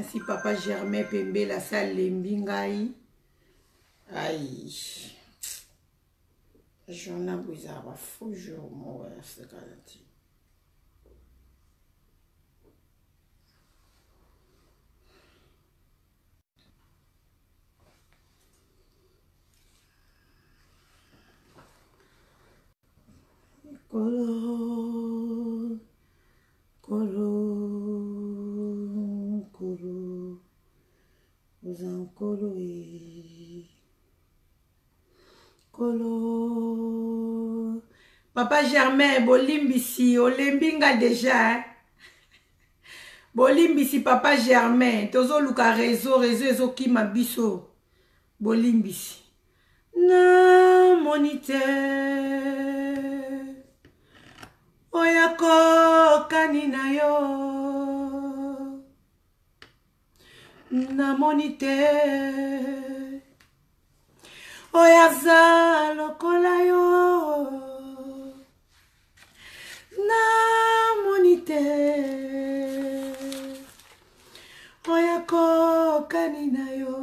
Merci papa Germain Pembela salembi ngai. Aïe. Journée bizarre, ba faux jour moko ya sekala te. Kolo, kolo, kolo, oza nkolo e. Kolo. Papa Germain, bolimbisi, olembi nga deja, hein? Bolimbisi papa Germain, tozoluka réseau, réseau ezokima biso. Bolimbisi. Namoni te oyo akokani na yo namoni te oyo aza lokola yo namoni te oyo akokani na yo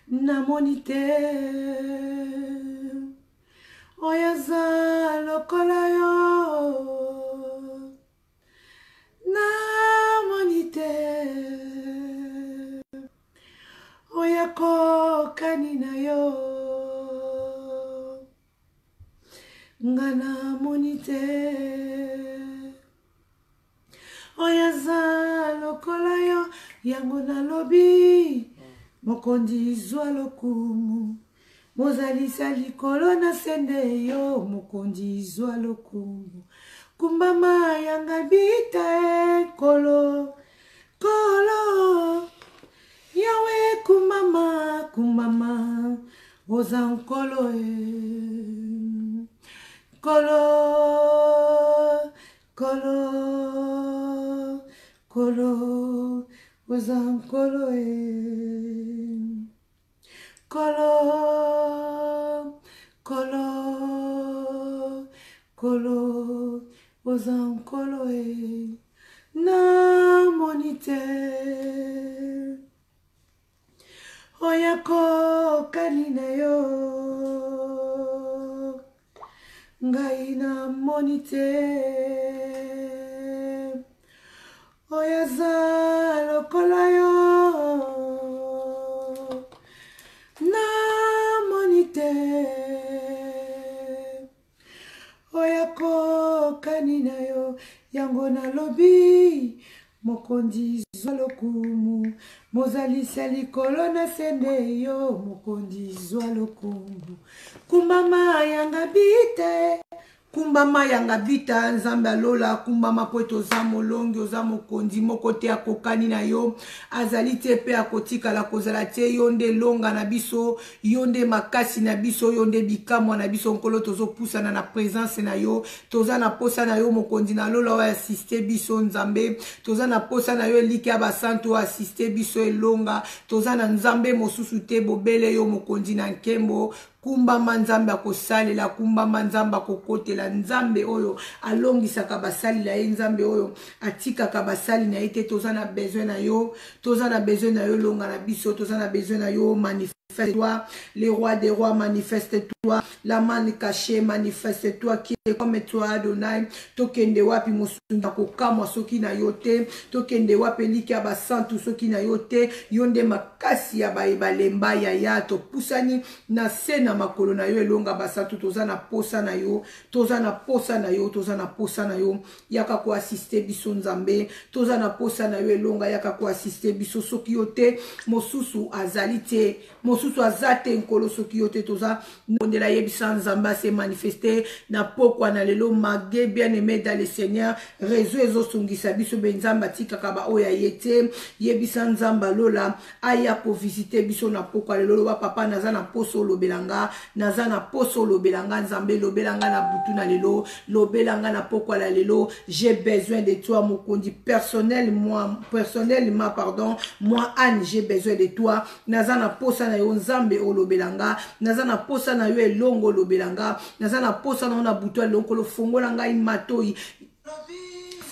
namoni te oyo aza lokola yo namoni te oyo akokani na yo nga namoni te oyo aza lokola yo yango nalobi mokonzi zwa lokumu mozalisa likolo na se nde yo mokonzi zwa lokumu kumbama yanga bita e nkolo nkolo yawe kumbama kumbama oza nkolo e nkolo nkolo nkolo oza nkolo e Kolo, kolo, kolo, oza nkolo e, namoni te. Oyo akokani na yo, ngai namoni te. Oyo aza lokola yo namoni te oyo akokani na yo yango nalobi mokonzi zwa lokumu mozalisi ya likolo na se nde yo mokonzi zwa lokumu kumbama yanga bite Kumbama yanga bita nzambe ya lola kumbama mpo ete oza molongi oza mokonzi moko te akokani na yo azali te mpe akotikala kozala te yo nde elonga na biso yo nde makasi na biso yo nde bikamwa na biso nkolo tozopusana na presence na yo toza na posa na yo mokonzi na lola oyo asiste biso nzambe toza na posa na yo elikya basantu oyo asiste biso elonga toza na nzambe mosusu te bobele yo mokonzi na nkembo Kumbama Nzambe akosalela, kumbama Nzambe akokotela, Nzambe oyo alongisaka basali na ye, Nzambe oyo atikaka basali na ye te. Toza na besoin na yo, toza na besoin na yo, longa na biso, toza na besoin na yo, manifeste-toi, le roi des rois, manifeste-toi, la manne cachée, manifeste-toi, qui est comme toi, Adonai. Tokende wapi mosungi akokamwa soki na yo te, tokende wapi elikya basantu soki na yo te, yo nde makasi ya baye balemba yaya, topusani na se na makolo na yo elonga basantu toza na posa na yo toza na posa na yo toza na posa na yo yaka koasiste biso nzambe toza na posa na yo elonga yaka koasiste biso soki yo te mosusu azali te mosusu aza te nkolo soki yo te toza bondela yebisa nzambe ase manifeste na pokwa na lelo mage bien aimé dans le seigneur réseau ezosungisa biso be nzambe atikaka baoyo aye te yebisa nzambe alola aya ko visiter biso na pokwa lelo loba papa naza na poso olobela nga naza na poso olobela nga nzambe lobela nga na butu na lelo lobela nga na pokwa la lelo j'ai besoin de toi mokonzi personnel moi personnellement pardon moi Anne j'ai besoin de toi naza na posa na yo nzambe olobela nga naza na posa na yo elongo olobela nga naza na posa na yo na butu ya lelo nkolo fongola ngai matoi.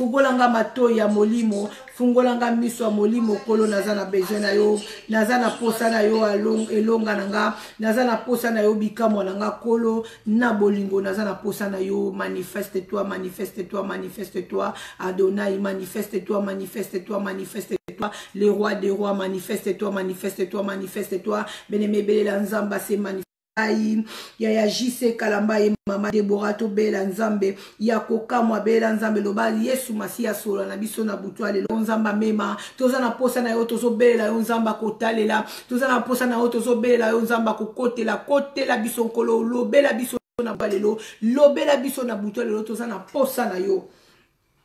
Fungola nga matoi ya molimo, fungola nga miso ya molimo. Nkolo, naza na besoin na yo, naza na posa na yo, elonga na nga, naza na posa na yo, bikamwa na nga. Nkolo na bolingo, naza na posa na yo. Manifeste toi, manifeste toi, manifeste toi, Adonai, manifeste toi, manifeste toi, manifeste toi, le roi des rois, manifeste toi, manifeste toi, manifeste toi. Bien-aimé, belela Nzambe ase manifeste. Ai yaya JC Kalamba ye mama Deborah, tobela Nzambe ya kokamwa, bela Nzambe, loba Yesu Masiya solola na biso na butu ya lelo. Nzambe amema, toza na posa na yo, tozobelela yo Nzambe akotalela, toza na posa na yo, tozobelela yo Nzambe akokotela, kotela biso Nkolo, lobela biso na butu ya lelo, lobela biso na butu ya lelo, toza na posa na yo.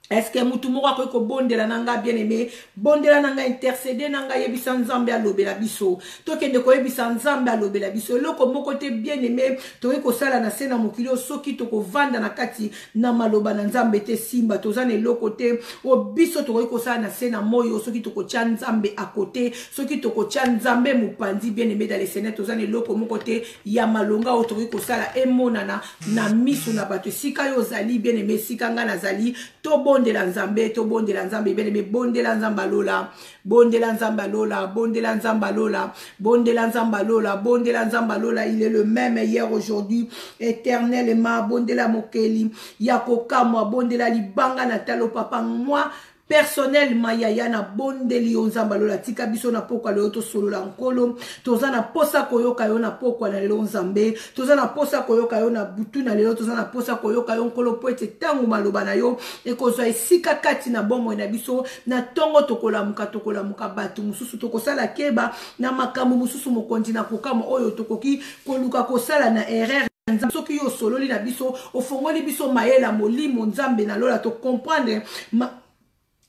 Est-ce que mutu moko akoki kobondela na nga? Bien aimé, bondela na nga, intercéder na nga, yebisa Nzambe alobela biso. Tokende koyebisa Nzambe alobela biso. Eloko moko te, bien aimé, tokoki kosala na se na mokili oyo soki tokovanda na kati na maloba na Nzambe te. Simba, toza na eloko te oyo biso tokoki kosala na se na moi oyo soki tokotia Nzambe akote, soki tokotia Nzambe mopanzi. Bien aimé dans le Seigneur, toza na eloko moko te ya malonga oyo tokoki kosala emonana na miso na bato. Esika yo ozali, bien aimé, esika ngai nazali, tobondela Nzambe, tobondela Nzambe. Bien aimé, bondela Nzambe alola, bondela Nzambe alola, bondela Nzambe alola, bondela Nzambe alola, bondela Nzambe alola. Il est le même hier, aujourd'hui, éternellement. Bondela mokeli ya kokamwa, bondela libanga na talo. Papa, moi personnellement, yaya, na bondeli yo Nzambe alola, tika biso na pokwa lelo tosolola. Nkolo, toza na posa koyoka yo na pokwa na lelo. Nzambe, toza na posa koyoka yo na butu na lelo, toza na posa koyoka yo Nkolo, po ete ntango maloba na yo ekozwa esika kati na bomoi na biso, na ntongo tokolamuka, tokolamuka bato mosusu, tokosala keba na makambo mosusu. Mokonzi na kokamwa oyo tokoki koluka kosala na erreur. Nzambe, soki yo osololi na biso, ofongoli biso mayela molimo, Nzambe na lola, tocomprendre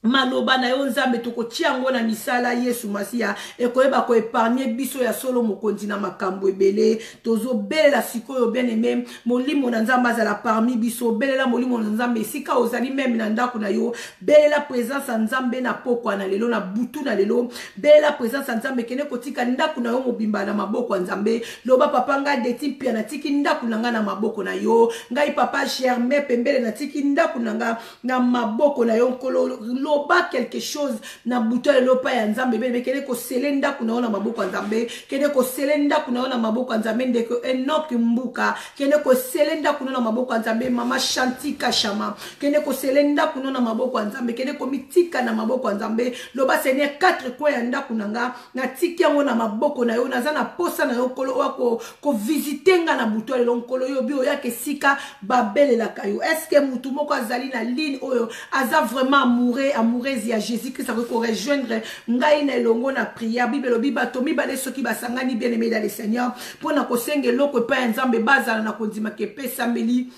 maloba na yo Nzambe, tokotia yango na misala. Yesu Masiya, ekoyeba koépargner biso ya solo, mokonzi na makambo ebele. Tozobelela sikoyo, bien aimé, molimo na Nzambe azala parmi biso. Belela molimo na Nzambe esika ozali, même na ndako na yo, belela présence ya Nzambe na pokwa na lelo, na butu na lelo, belela présence ya Nzambe. Kende kotika ndako na yo mobimba na maboko ya Nzambe. Loba: "Papa, ngai Deti Mpia, natiki ndako na ngai na maboko na yo. Ngai papa Germain Pembele, natiki ndako na ngai na maboko na yo, Nkolo." Loba quelque chose na butu ya lelo pa ya Nzambe. Bene, kende kosele ndako na yo na maboko ya Nzambe, kende kosele ndako na yo na maboko ya Nzambe. Ndeko Enok Mbuka, kende kosele ndako na yo na maboko ya Nzambe. Mama Shantika Shama, kende kosele ndako na yo na maboko ya Nzambe, kende komitika na maboko ya Nzambe. Loba: "Seigneur, quatre coin ya ndako na nga, natiki yango na maboko na yo. Naza na posa na yo, Nkolo, oya kovisiter nga na butu ya lelo. Nkolo, yo bi oyaka esika babelelaka yo." Est-ce mutu moko azali na ligne oyo aza vraiment amoureux, amoureuse ya Jésus Christ, akoki korejoindre ngai na elongo na prière? Bible elobi bato mibale soki basangani, bien aimé dans le Seigneur, mpo na kosenga eloko epai ya Nzambe, bazala na kondimaka, epesameli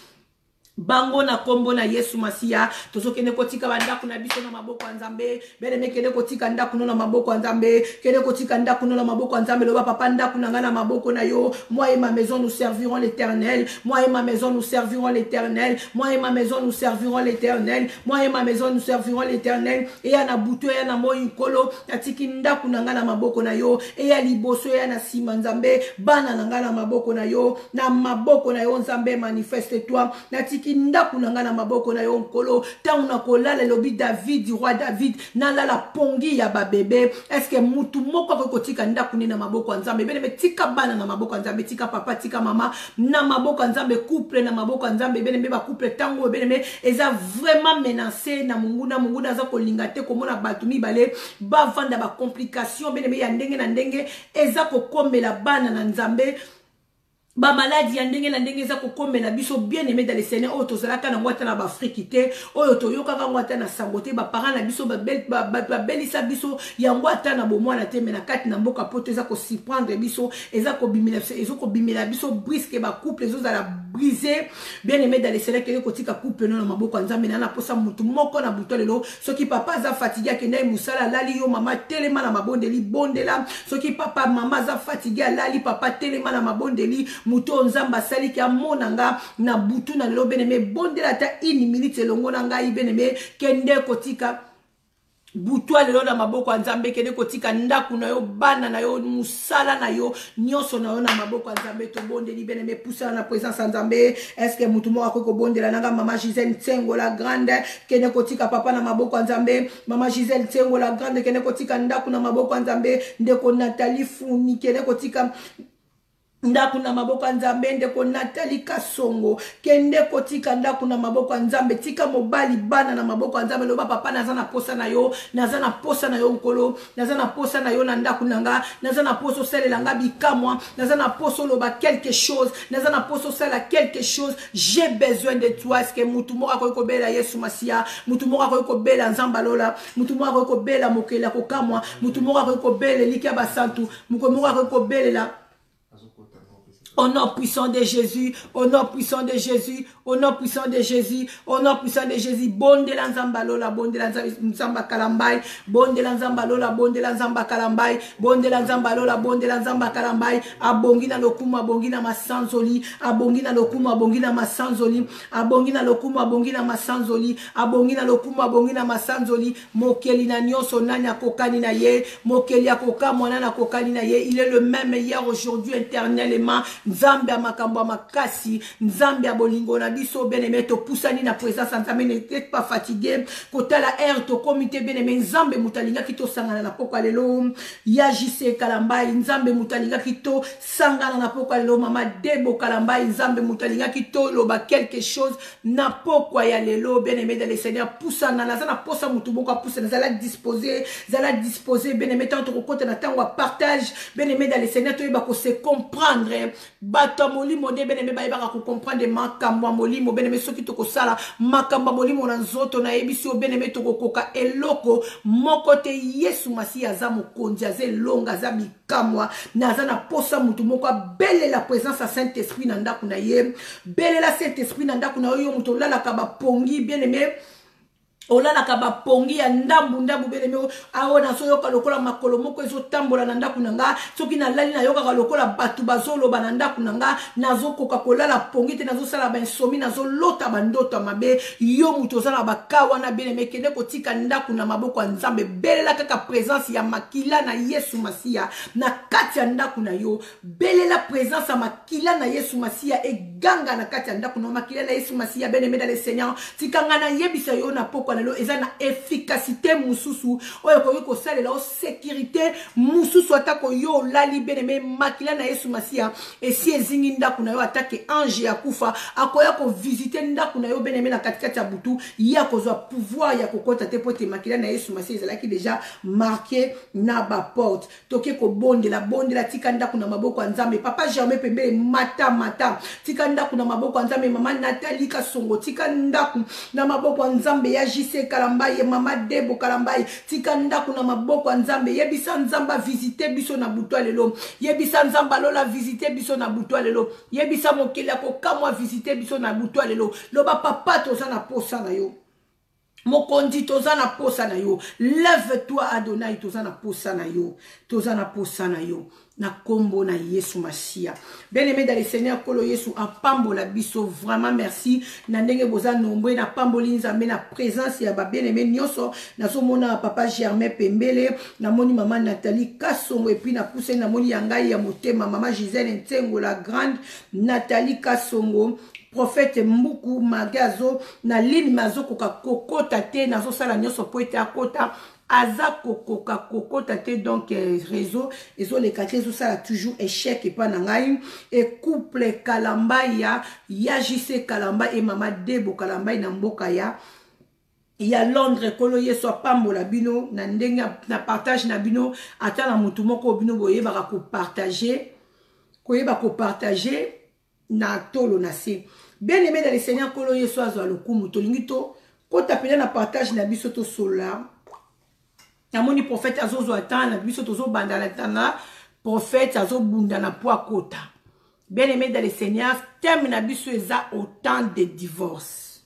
bango na nkombo na Yesu Masiya. Tozokende kotika bandako na biso na maboko ya Nzambe. Bien-aimé, kende kotika ndako no na maboko ya Nzambe, kende kotika ndako no na maboko ya Nzambe. Loba: "Papa, ndako na ngai na maboko na yo. Moi et ma maison, nous servirons l'Éternel. Moi et ma maison, nous servirons l'Éternel. Moi et ma maison, nous servirons l'Éternel. Moi et ma maison, nous servirons l'Éternel." Eya na butu, eya na moi, Nkolo, natiki ndako na ngai na maboko na yo. Eya liboso, eya na nsima, Nzambe, bana na ngai na maboko na yo, na maboko na yo. Nzambe, manifeste toi. Natiki ndako na ngai na maboko na yo, Nkolo. Ntango na kolala, elobi David, roi David, nalala pongi ya babebe. Est-ce mutu moko akoki kotika ndako nde na maboko ya Nzambe? Bien-aimé, tika bana na maboko ya Nzambe, tika papa, tika mama na maboko ya Nzambe, couple na maboko ya Nzambe. Bien-aimé, bacouple ntango oyo, bien-aimé, eza vraiment menacé na monguna. Monguna aza kolinga te komona bato mibale bavanda. Bacomplication, bien-aimé, ya ndenge na ndenge eza kokomela bana na Nzambe. Bamaladi ya ndenge na ndenge eza kokomela biso, bien aimé dans le Seigneur, oyo tozalaka nango ata na baAfrike te, oyo toyokaka yango ata na sango te. Baparent na biso babelisa biso yango ata na bomwana te, mais na kati na mboka poto eza kosurprendre biso, eza kobimela biso brusque. Bacouple ezozala brisé. Bien aimé dans le Seigneur, kende kotika couple no na maboko ya Nzambe. Na naposa motu moko na butu lelo, soki papa aza fatigué, akendaki mosala, alali, yo mama telema na mabondeli, bondela. Soki papa, mama aza fatigué, alali, papa telema na mabondeli. Moto oyo Nzambe asaliki amona nga na butu na lelo, bien-aimé, bondela ata une minute elongo na ngai. Bien-aimé, kende kotika. Butwa lelo na maboko ya Nzambe. Kende kotika ndako na yo, bana na yo, mosala na yo, nyonso na yo na maboko ya Nzambe. Tobondeli, bien aimé, pusana na présence ya Nzambe. Est-ce que mutu moko akoki kobondela nanga? Mama Gisèle Ntsengo la grande, kende kotika papa na maboko ya Nzambe. Mama Gisèle Ntsengo la grande, kende kotika ndako na maboko ya Nzambe. Ndeko Nathalie Funi, kende kotika ndako na maboko ya Nzambe. Ndeko Natali Kasongo, kende kotika ndako na maboko ya Nzambe. Tika mobali, bana na maboko ya Nzambe. Loba: "Papa, naza na posa na yo, naza na posa na yo. Nkolo, naza na posa na yo na ndako na nga. Naza na posa osalela nga bikamwa, naza na posa oloba quelque chose, naza na posa osala quelque chose. J'ai besoin de toi." Est-ce mutu moko akoki kobela Yesu Masiya? Mutu moko akoki kobela Nzambe alola? Mutu moko akoki kobela mokeli ya kokamwa? Mutu moko akoki kobela eliki ya basantu? Moko moko akoki kobelela? Au nom puissant de Jésus, au nom puissant de Jésus, au nom puissant de Jésus, au nom puissant de Jésus. Bondela Nzambe alola, bondela Nzambe kalambai, bondela Nzambe alola, bondela Nzambe kalambai, bondela Nzambe alola, bondela Nzambe kalambai. Abongi na lokumu, abongi na masanzoli, abongi na lokumu, abongi na masanzoli, abongi na lokumu, abongi na masanzoli, abongi na lokumu, abongi na masanzoli. Mokeli na nyonso, nani akokani na ye? Mokeli akokamwa, nani akokani na ye? Il est le même hier, aujourd'hui, éternellement. Nzambe ya makambo ya makasi, Nzambe ya bolingo na biso. Bien aimé, topusani na présence ya Nzambe. N'êtes pas fatigué kotala heure tokomi te. Bien aimé, Nzambe moto alingaki tosangana na pokwa lelo. Ya JC Kalambai, Nzambe moto alingaki tosangana na pokwa lelo. Mama Debo Kalambai, Nzambe moto alingaki toloba quelque chose na pokwa ya lelo. Bien aimé dans le Seigneur, pusana. Naza na posa motu moko apusana. Zala disposé, zala disposé, bien aimé. Ntango tokokota na ntango ya partage, bien aimé dans le Seigneur, toyeba kose comprendre. Bato ya molimo nde, bien aimé, bayebaka kocomprendre makambo ya molimo. Bien aimé, soki tokosala makambo ya molimo na nzoto, nayebisi yo, bien aimé, tokokoka eloko moko te. Yesu Masiya aza mokonzi, aza elonga, aza bikamwa. Naza na posa motu moko abelela présence ya Saint Esprit na ndako na ye. Belela Saint Esprit na ndako na yo. Yo moto olalaka bapongi, bien aimé, olalaka bapongi ya ndambu ndambu, bien-aimé, awa nazoyoka lokola makolo moko ezotambola na ndako na nga. Soki nalali, nayokaka lokola bato bazoloba na ndako na nga. Nazokoka kolala pongi te, nazosala bainsomi, nazolota bandoto ya mabe. Yo moto oza na baka wana, bien-aimé, kende kotika ndako na maboko ya Nzambe. Belela kaka présence ya makila na Yesu Masiya na kati ya ndako na yo. Belela présence ya makila na Yesu Masiya eganga na kati ya ndako na yo. Makila na Yesu Masiya, bien-aimé dans le Seigneur, tika ngai nayebisa yo na pokwa na lelo, eza na efficacité mosusu oyo ekoki kosalela yo sécurité mosusu. Atako yo olali, bien-aimé, makila na Yesu Masiya esi ezingi ndako na yo. Atake ange ya kufa akoya kovisite ndako na yo, bien-aimé, na katikati ya butu, ye akozwa pouvoir ya kokɔta te, po ete makila na Yesu Masiya ezalaki déjà marqué na baporte. Toke kobondela. Bondela, tika ndako na maboko ya Nzambe. Papa Germain Pembele, mata, mata, tika ndako na maboko ya Nzambe. Mama Nathalie Kasongo, tika ndako na maboko ya Nzambe. Ya JC Kalambai, mama Debo Kalambai, tika ndako na maboko ya Nzambe. Yebisa Nzambe avisite biso na butu ya lelo. Yebisa Nzambe alola visite biso na butu ya lelo. Yebisa mokili ya kokamwa visite biso na butu ya lelo. Loba: "Papa, toza na posa na yo. Mokonzi, toza na posa na yo. Lève toi, Adonai, toza na posa na yo, toza na posa na yo," na nkombo na Yesu Masiya. Bien aimé dans le Seigneur, Nkolo Yesu apambola biso. Vraiment merci na ndenge boza nombre. Napamboli Nzambe na présence ya babien aimé nyonso. Nazomona papa Germain Pembele, namoni mama Nathalie Kasongo, et puis napusani, namoni ya ngai ya motema, mama Gisele Ntsengo la grande, Nathalie Kasongo, prophète Mbuku Mage. Azo na ligne me azokoka kokota te. Nazosala nyonso po ete akota, aza kokoka kokota te. Donc réseau ezoleka te, ezosala toujours échec epa na ngai. E couple Kalambai, ya JC Kalambai e mama Debo Kalambai na mboka ya Londres, Nkolo Yesu apambola bino na ndenge na partage na bino. Ata na motu moko bino boyebaka kopartage, koyeba kopartage na tolo na se. Bien aimé dans le Seigneur, Nkolo Yesu azwa lokumu. Tolingi to kota mpenza na partage na biso, tosolola. Namoni prophète azozwa temps na biso, tozobanda na prophète azobunda na po akota. Bien aimé dans le Seigneur, thème na biso eza autant de divorce,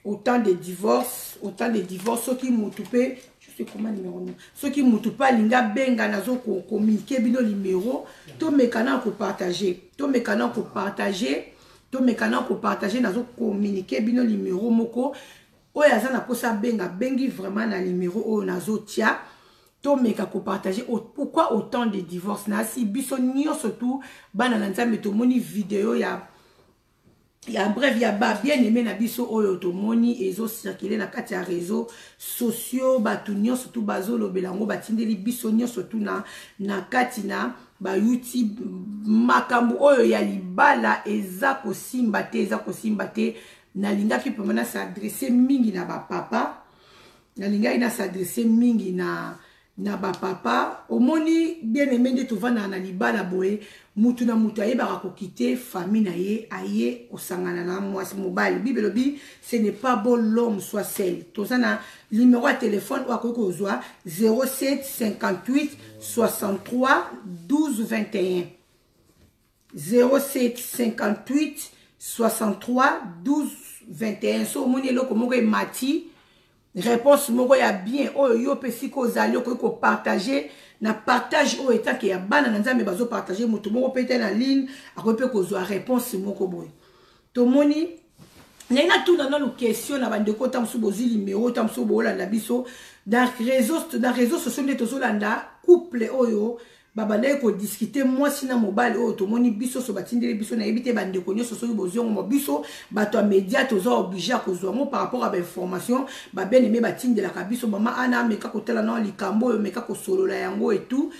autant de divorce, autant de divorce. Soki mutu mpe, je sais comment numéro no, soki mutu mpe alingi abenga, nazokommunike bino numéro. Tomeka na kopartage, tomeka na kopartage, tomeka na kopartage. Nazokommunike bino numéro moko. Oyo aza na posa abenga, abengi vraiment na numero oyo nazotia. Tomeka kopartage pourquoi autant de divorce. Nasi biso nyonso tu bana na Nzambe tomoni video ya bref ya ba bien aimé na biso oyo tomoni ezo circuler na kati ya réseaux sociaux. Bato nyonso tu bazolobela yango, batindeli biso nyonso tu na kati na ba YouTube. Makambo oyo ya libala eza kosimba te, eza kosimba te. Nalingaki mpema na s'adresse mingi na bapapa, nalingaki na s'adresse mingi na bapapa. Omoni, bien aimé, nde tovandaka na libala boye, mutu na mutu ayebaka kokite famille na ye, aye kosangana na mwasi mobali. Bible elobi: "Ce n'est pas bon l'homme soit seul." Toza na numéro ya telefone oyo akoki kozwa: 07 58 63 12 21, 07 58 63 12 21. So omoni eloko moko emati, réponse moko ya bien oyo yo mpe sika ozali okoki kopartage na partage oyo etake ya bana na Nzambe bazopartage, moto moko mpe te na ligne akoki mpe kozwa réponse moko boye. Tomoni ndenge natuna nanu question na bandeko. Ta mosusu bozwi numéro, ta mosusu boolanda biso dans réseau sociaux, nde tozolanda couple oyo babandaki kodiscuter, mwasi na mobali oyo tomoni biso so batindeli biso. Nayebi te bandeko nyonso soki bozwi yango. Biso bato ya média toza obligé ya kozwa yango par rapport à bainformation babien-aimé batindelaka biso. Mama ana ameka kotala nao likambo oyo, meka kosolola yango etu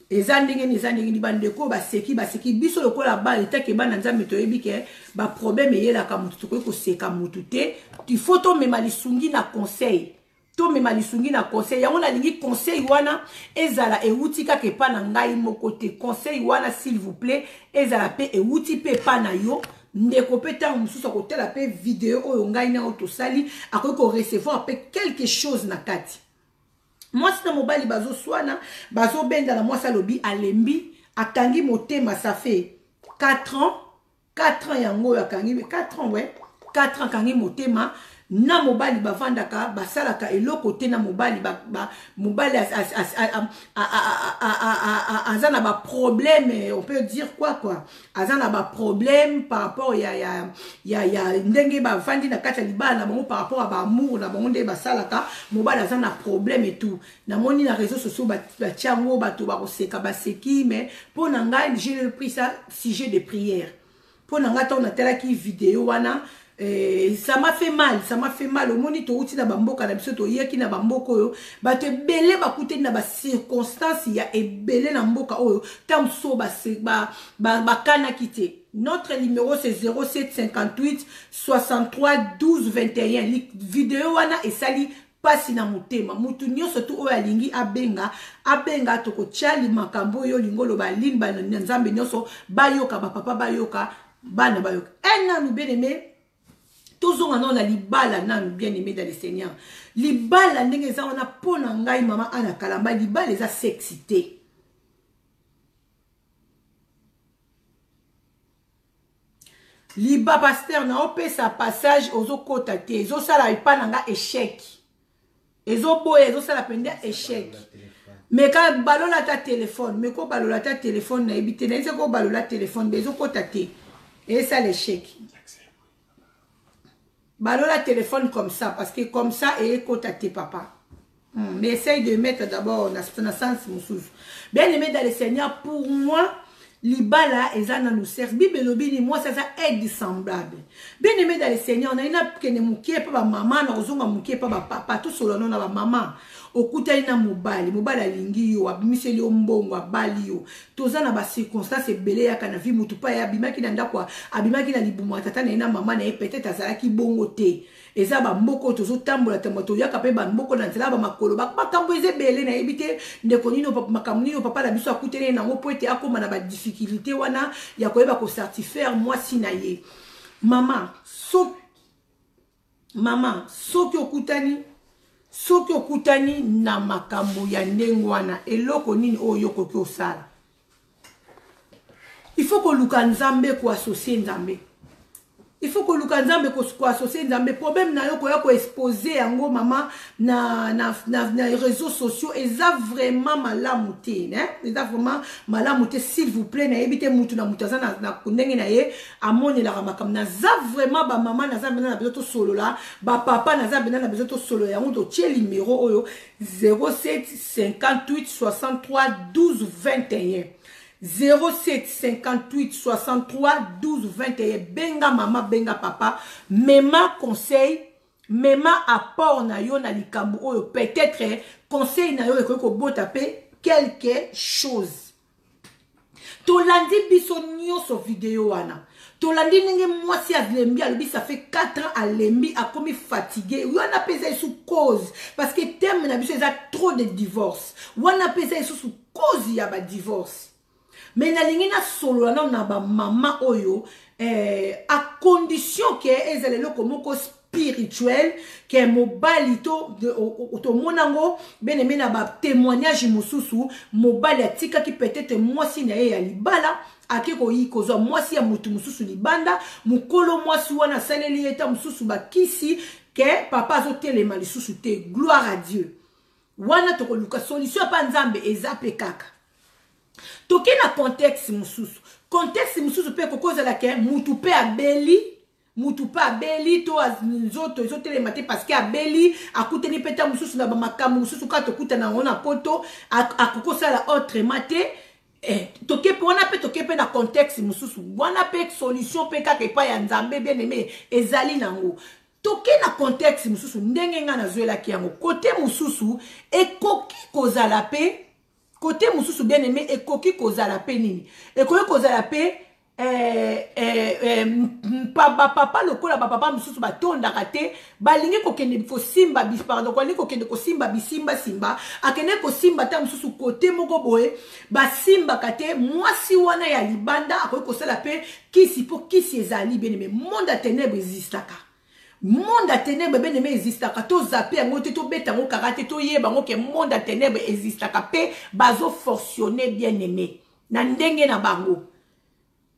eza ndenge nini, eza ndenge nini. Bandeko baseki, baseki biso lokola bana etake bana Nzambe. Toyebi ke baproblème eyelaka motu, tokoki koseka motu te. Il faut tomema lisungi na conseil, tomema lisungi na conseil. Yango nalingi conseil wana ezala ewuti kaka epa na ngai moko te. Conseil wana, s'il vous plaît, ezala mpe ewuti mpe epa na yo ndeko. Mpe ntango mosusu akotala mpe video oyo ngai na oyo tosali, akoki korecevoir mpe quelque chose na kati. Mwasi na mobali bazoswana, bazobendana. Mwasi alobi alembi, akangi motema. Ça fait 4 ans, 4 ans yango oyo akangi, 4 ans, ouais, 4 ans akangi motema na mobali. Bavandaka, basalaka eloko te na mobali. Mobali aza na baproblème, on peut dire quoi, aza na baproblème par rapport ya ndenge bavandi na kati ya libala na bango, par rapport ya baamour na bango, ndenge basalaka. Mobali aza na problème et tout. Namoni na réseaux sociaux batia yango, bato bakoseka, baseki. Mais mpo na ngai, j'ai pris ça sujet de prière. Mpo na ngai, ntango natalaki video wana, ça m'a fait mal, ça m'a fait mal. Omoni, touti na bamboka na biso, toyeki na bamboka oyo bato ebele bakutani na bacirconstance ya ebele na mboka oyo. Ntango mosusu bakanaki te. Notre numéro, c'est 07 58 63 12 21. Video wana esali mpasi na motema. Mutu nyonso tu oyo alingi abenga, abenga. Tokotiali makambo oyo olingi oloba ligne, bana na Nzambe nyonso bayoka, bapapa bayoka, bana bayoka. E nanu, bien aimé, tozonga nano na libala nanu. Bien aimé dans le Seigneur, libala ndenge eza wana, mpo na ngai mama Ana Kalamba, libala eza sexe te. Liba pasteur na opesa passage, ozokota te, ezosala epa na nga échec, ezoboya, ezosala mpenza échec. Meka balola ata telefone, meko balola ata telefone. Nayebi te, nayebi soko balola telefone, mais ezokota te, esala échec. Balola téléphone comme ça, parce que comme ça eyekota te, papa. Mais essaye de mettre d'abord na sens mosusu. Bien aimé dans le Seigneur, pour moi, libala eza nanu sexe. Bible elobi ni mwasi aza aide semblable. Bien aimé dans le Seigneur, naye nakende mokie mpa bamama, na kozonga mokie mpa bapapa. Tosolola no na bamama. Okutani na mobali, mobali alingi yo, abimiseli yo mbongo, abali yo. Toza na bacirconstance ebele yaka na vie. Motu mpa ye abimaki na ndako, abimaki na libumu ya tata na ye na mama na ye, peut-être azalaki bongo te. Eza bamboka oyo tozotambola tambola, toyaka mpe bamboka na nzela ya bamakolo, makambo eza ebele. Nayebi te ndeko nini, makambo nini papa na biso akuteli ye nango mpo ete akóma na badifficulté wana ya koyeba kosatisfaire mwasi na ye. Mama, so mama, soki okutani na makambo ya ndenge wana, eloko nini oyo okoki osala? Il faut koluka Nzambe, koassocier Nzambe. Il faut koluka Nzambe, koassocier Nzambe. Problème na yo, koya koexposer yango, mama, na réseaux sociaux, eza vraiment malamu te, ne? Eza vraiment malamu te, s'il vous plaît. Nayebi te, mutu na mutu aza na ndenge na ye amonelaka makambo. Naza vraiment, bamama, naza mpenza na besoin tosolola, bapapa, naza mpenza na besoin tosolola. Yango totie numéro oyo: 07 58 63 12 21, 07 58 63 12 21. Benga mama, benga papa, mema conseil, mema apport na yo na likambo oyo. Peut-être conseil na yo ekoki kobota mpe quelque chose. Tolandi biso nyonso video wana, tolandi ndenge mwasi alembi, alobi ça fait 4 ans, alembi, akomi fatigué. Wana mpe eza lisusu cause, parce que thème na biso eza trop de divorce. Wana mpe eza lisusu cause ya badivorce. Mais nalingi nasolola nano na bamama oyo, à condition ke ezala eloko moko spirituel, ke mobali to tomona yango bien-aimé na batémoignage mosusu. Mobali atikaki peut-être mwasi na ye ya libala, ake koyi kozwa mwasi ya motu mosusu libanda. Mokolo mwasi wana asaleli ye ta mosusu bakisi, ke papa azotelema lisusu te. Gloire à Dieu. Wana tokoluka solution apa Nzambe. Eza mpe kaka toke na contexte mosusu. Contexte mosusu mpe kokozala ke mutu mpe abeli, mutu mpe abeli to nzoto ezotelema te, parce que abeli, akutani mpe ta mosusu na bamakambo mosusu kaka tokutana yango na poto, akokosala autrement te. Toke mpe wana, mpe toke mpe na contexte mosusu wana, mpe solution mpe kaka epai ya Nzambe, bien aimé, ezali nango. Toke na contexte mosusu, ndenge ngai nazwelaki yango. Kote mosusu ekoki kozala mpe, kote mosusu, bien aimé, ekoki kozala mpe nini? Ekoki kozala mpe bapapa, lokola bapapa mosusu batondaka te, balingi kokende kosimba, pardon, balingi kokende kosimba bisimbasimba. Akende kosimba ta mosusu kote moko boye basimbaka te. Mwasi wana ya libanda akoki kosala mpe kisi, mpo kisi ezali, bien aimé. Monde ya ténèbre existaka, monde ya ténèbre, bien aimé, existaka. Tozape yango te, tobeta yango kaka te, toyeba yango ke monde ya ténèbre existaka mpe bazofonctionne, bien aimé, na ndenge na bango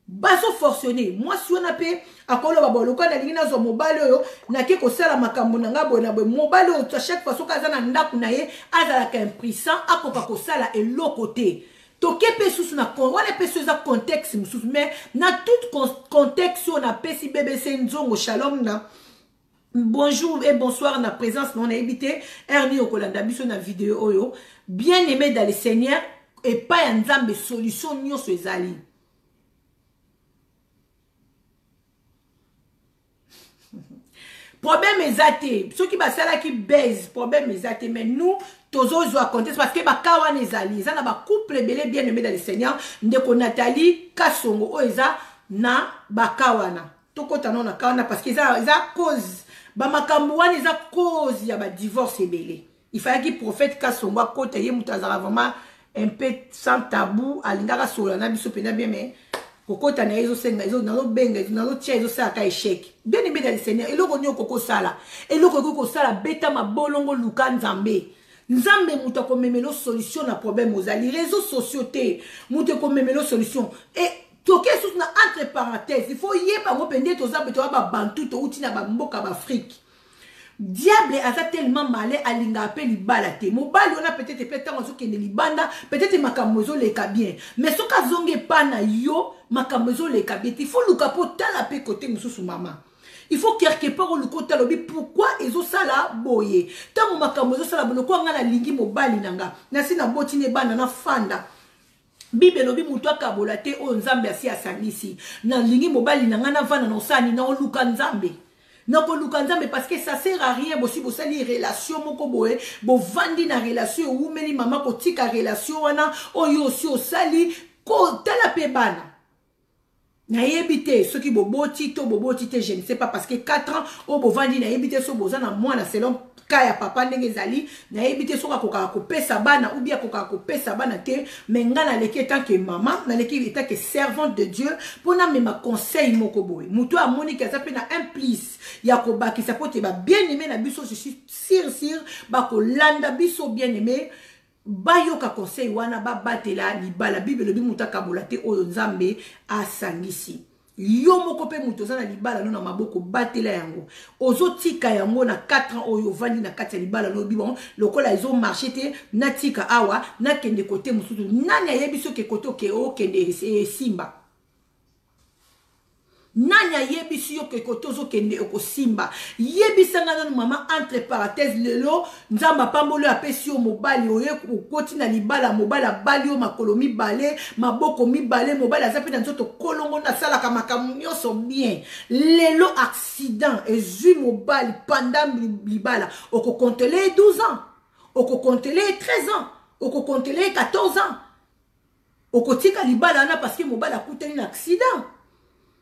bazofonctionne. Mwasi wana mpe akoloba boye: lokola nalingi nazwa mobali oyo, nake kosala makambo na ngai boye na boye. Mobali oyo, chaque fois soki aza na ndako na ye, azalaka impuissant, akoka kosala eloko te. Toke mpe susu na wana mpe so eza contexte mosusu. Mais na tout contexte oyo napesi, BBC Nzongo, shalom na bonjour et bonsoir na présence na nayebi te heure nini okolanda biso na video oyo. Bien aimé dans le Seigneur, epai ya Nzambe solution nyonso ezali. Problème eza te. Soki basalaki base, problème eza te. Mais nous tozozwa contexte, parce que baka wana ezali, eza na bacouple ebele, bien aimé dans le Seigneur. Ndeko Nathalie Kasongo, oyo eza na baka wana, tokɔta nano na ka wana, parce que eza cause, bamakambo wana eza cause ya badivorce ebele. Il fallaki prophète Kasongo akɔta. Ye moto azalaka vraiment un peu sans tabou, alingaka solola na biso mpenza bien, mais kokota na ye ezosenga, nazobenga, nazotia, ezosalaka échec. Bien aimé dans le Seigneur, eloko nini okoki kosala? Eloko ekoki kosala, beta mabolongo, luka Nzambe. Nzambe moto akomemela solution na problème ozali. Réseaux sociaux te moto ekomemela solution. E toke susu na entre parenthèse, il faut yeba yango mpe nde toza mpe toya babantu, touti na bamboka baAfrique. Diable aza tellement malin, alingaka mpe libala te. Mobali wana, peut-être mpe ntango azokende libanda, peut-être makambo ezoleka bien, mais soki azongi epa na yo, makambo ezoleka bien te. Il faut luka mpo tala mpe kote mosusu, mama. Il faut quelque part oluka otala, obi pourquoi ezosala boye. Ntango makambo ezosala boye, lokola ngai nalingi mobali na nga, nasi naboti ne bana, nafanda. Bible elobi moto akabola te oyo Nzambe asi asangisi. Nalingi mobali na ngai, navanda na osala nini? Naoluka Nzambe, nakoluka Nzambe, parce que ça sert à rien. Bosi bosali relation moko boye, bovandi na relation, ewumeli, mama, kotika relation wana oyo osi osali. Kotala mpe bana, nayebi te soki boboti to boboti te, je ne sais pas, parce que 4 ans oyo bovandi, nayebi te so boza na mwana. Selon ka ya papa ndenge ezali, nayebi te soki akokaka kopesa bana ou bien akokaka kopesa bana te. Mais nga naleki en tant que mama, naleki en tant que servante de Dieu mpo namema conseil moko boye. Moto amoniki aza mpe na un plus ya kobakisa, mpo te babien aimé na biso, je suis sûr sûr bakolanda biso, bien aimé, bayoka conseil wana, babatela libala. Bible elobi moto akabola te oyo Nzambe asangisi. Yo moko mpe moto oza na libala no na maboko, batela yango. Ozotika yango na 4 ans oyo ovandi na kati ya libala no, obi bon, lokola ezomarche te, natika awa, nakende kote mosusu. Nani ayebi soki kote oke okende esimba? Nani ayebisi yo ke kote ozokende okosimba? Yebisa nga nanu, mama. Entre parenthèse, lelo Nzambe apamboli oyo, apesi yo mobali, oye okoti na libala, mobali abali yo makolo mibale, maboko mibale, mobali aza mpe na nzoto kolongo, asalaka makambo nyonso bien. Lelo accident ezwi mobali pendant libala, okokontele 12 ans, okokontele 13 ans, okokontele 14 ans, okotika libala wana parce que mobali akutani na accident?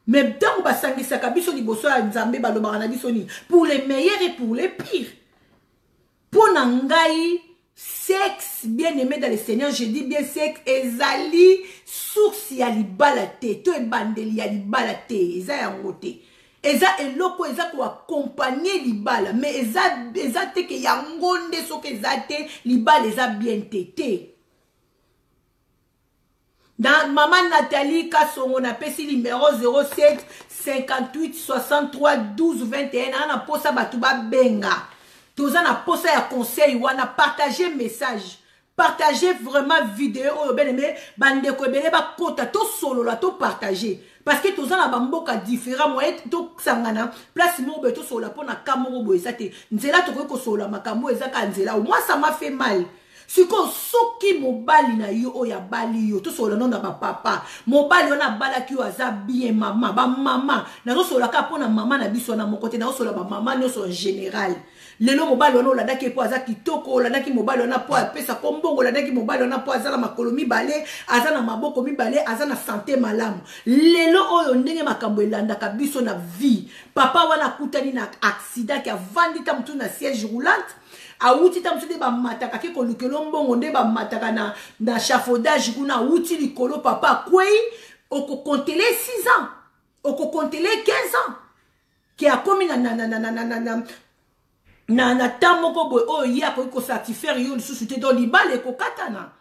Mais ntango basangisaka biso liboso ya Nzambe, balobaka na biso nini? Pour les meilleurs et pour les pires. Mpo na ngai, sexe, bien aimé dans le Seigneur, je dis bien, sexe ezali source ya libala te to ebandeli ya libala te. Eza yango te. Eza eloko eza koaccompagne libala, mais eza te ke yango nde soki eza te, libala eza bien te te. Na mama Nathalie Kasongo, napesi numéro 07 58 63 12 21. Naa na posa bato babenga, toza na posa ya conseil wana. Partage message, partage vraiment video oyo, bien aimé. Bandeko ebele bakota, tosolola, topartage, parce que toza na bamboka différent, moyen tosangana place moko boye tosolola mpo na ka moko boye eza te. Nzela tokoki kosolola makambo eza kaka nzela. Moi, ça m'a fait mal. Sikoyo soki mobali na yo oyo abali yo, tosolola nano na bapapa, mobali wana abalaki yo aza bien. Mama, bamama, nazosolola kaka mpo na mama na biso wana moko te, nazosolola bamama nyonso en général. Lelo mobali wana olandaki mpo aza kitoko, olandaki mobali wana mpo apesako mbongo, olandaki mobali wana mpo aza na makolo mibale, aza na maboko mibale, aza na santé malamu. Lelo oyo, ndenge makambo elandaka biso na vie, papa wana akutani na accident, ki avandi ta motu na siège roulante, awuti ta mosu nde bamataka ke kolukela mbongo, nde bamataka na échafaudage kuna, awuti likolo, papa akwei. Okokontele 6 ans, okokontele 15 ans ke akomi na temps moko boye oyo ye akoki kosatisfaire yo lisusu te, donc libala ekokatana.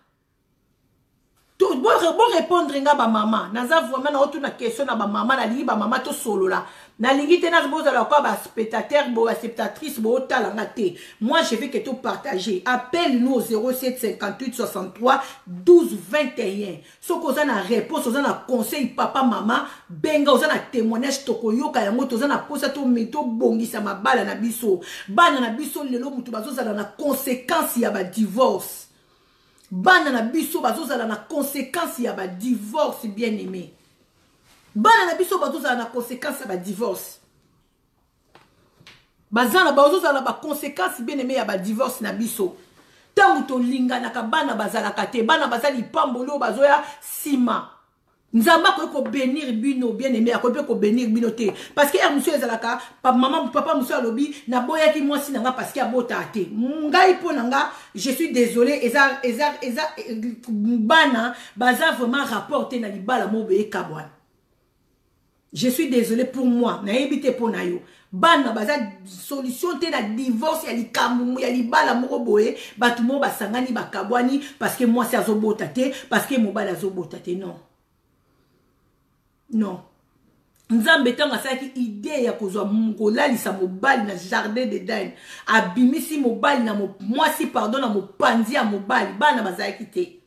Borépondre nga, bamama. Naza vraiment naotuna question na bamama. Nalingi bamama tosolola, nalingi te bozala kwa baspectateur, bo baspectatrice, bootala nga te. Moi, je veux que topartage. Appelle nous au 07 58 63 12 21. Soki oza na réponse, oza na conseil, papa, mama, benga. Oza na témoignage, tokoyoka yango. Toza na posa tobongisa mabala na biso. Bana na biso lelo motu bazozala na conséquence ya badivorce. Bana na biso bazozala na conséquence ya badivorce. Bien aimé, bana na biso bazozala na conséquence ya badivorce, baza na bazozala na baconséquence, bien aimé, ya badivorce na biso. Ntango tolinganaka, bana bazalaka te. Bana baza lipamboli oyo bazoya nsima. Nzambe akoki kobénir bino, bien aimé, akoki mpe kobénir bino te, parce que heure mosusu ezalaka mama, papa mosusu alobi: "Naboyaki mwasi na nga parce que abotaka te." Ngai, mpo na nga, je suis désolé, eza bana baza vraiment rapport te na libala moko boye ekabwana. Je suis désolé, pour moi, nayebi te mpo na yo. Bana baza solution te na divorce ya likambo ya libala moko boye. Bato moko basangani, bakabwani parce que mwasi azobota te, parce que mobali azobota te. Non, non. Nzambe, ntango asalaki idée ya kozwa kolalisa mobali na jardin d'Eden, abimisi mobali na mwasi, pardon, na mopanzi ya mobali. Bana bazalaki te,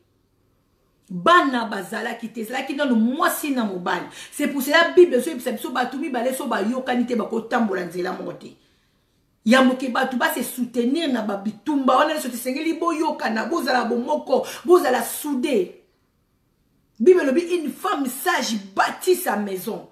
bana bazalaki te, ezalaki nano mwasi na mobali. C'est pour cela Bible ezoyebisa biso: bato mibale so bayokani te, bakotambola nzela moko te. Ya moke, bato base soutenir na babitumba wana nyonso, tesengeli boyokana, bozala bomoko, bozala soudé. Bible elobi: "Une femme sage bâtit sa maison."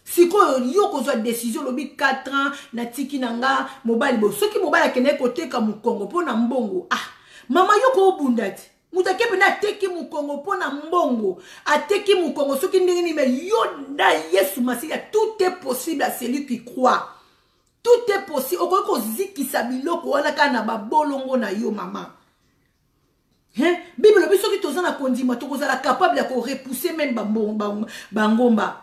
Sikoyo yo kozwa décision, olobi 4 ans natiki na nga mobali. Bo soki mobali akendeki koteka mokongo mpo na mbongo, ah mama, yo koobunda te. Moto ake mpena ateki mokongo mpo na mbongo, ateki mokongo soki ndenge nini. Mais yo na Yesu Masiya, tout est possible à celui qui croit. Tout est possible. Okoki kozikisa biloko wana kaka na babolongo na yo, mama. Hein? Bible elobi soki toza na kondima, tokozala capable ya korepousser même bangomba.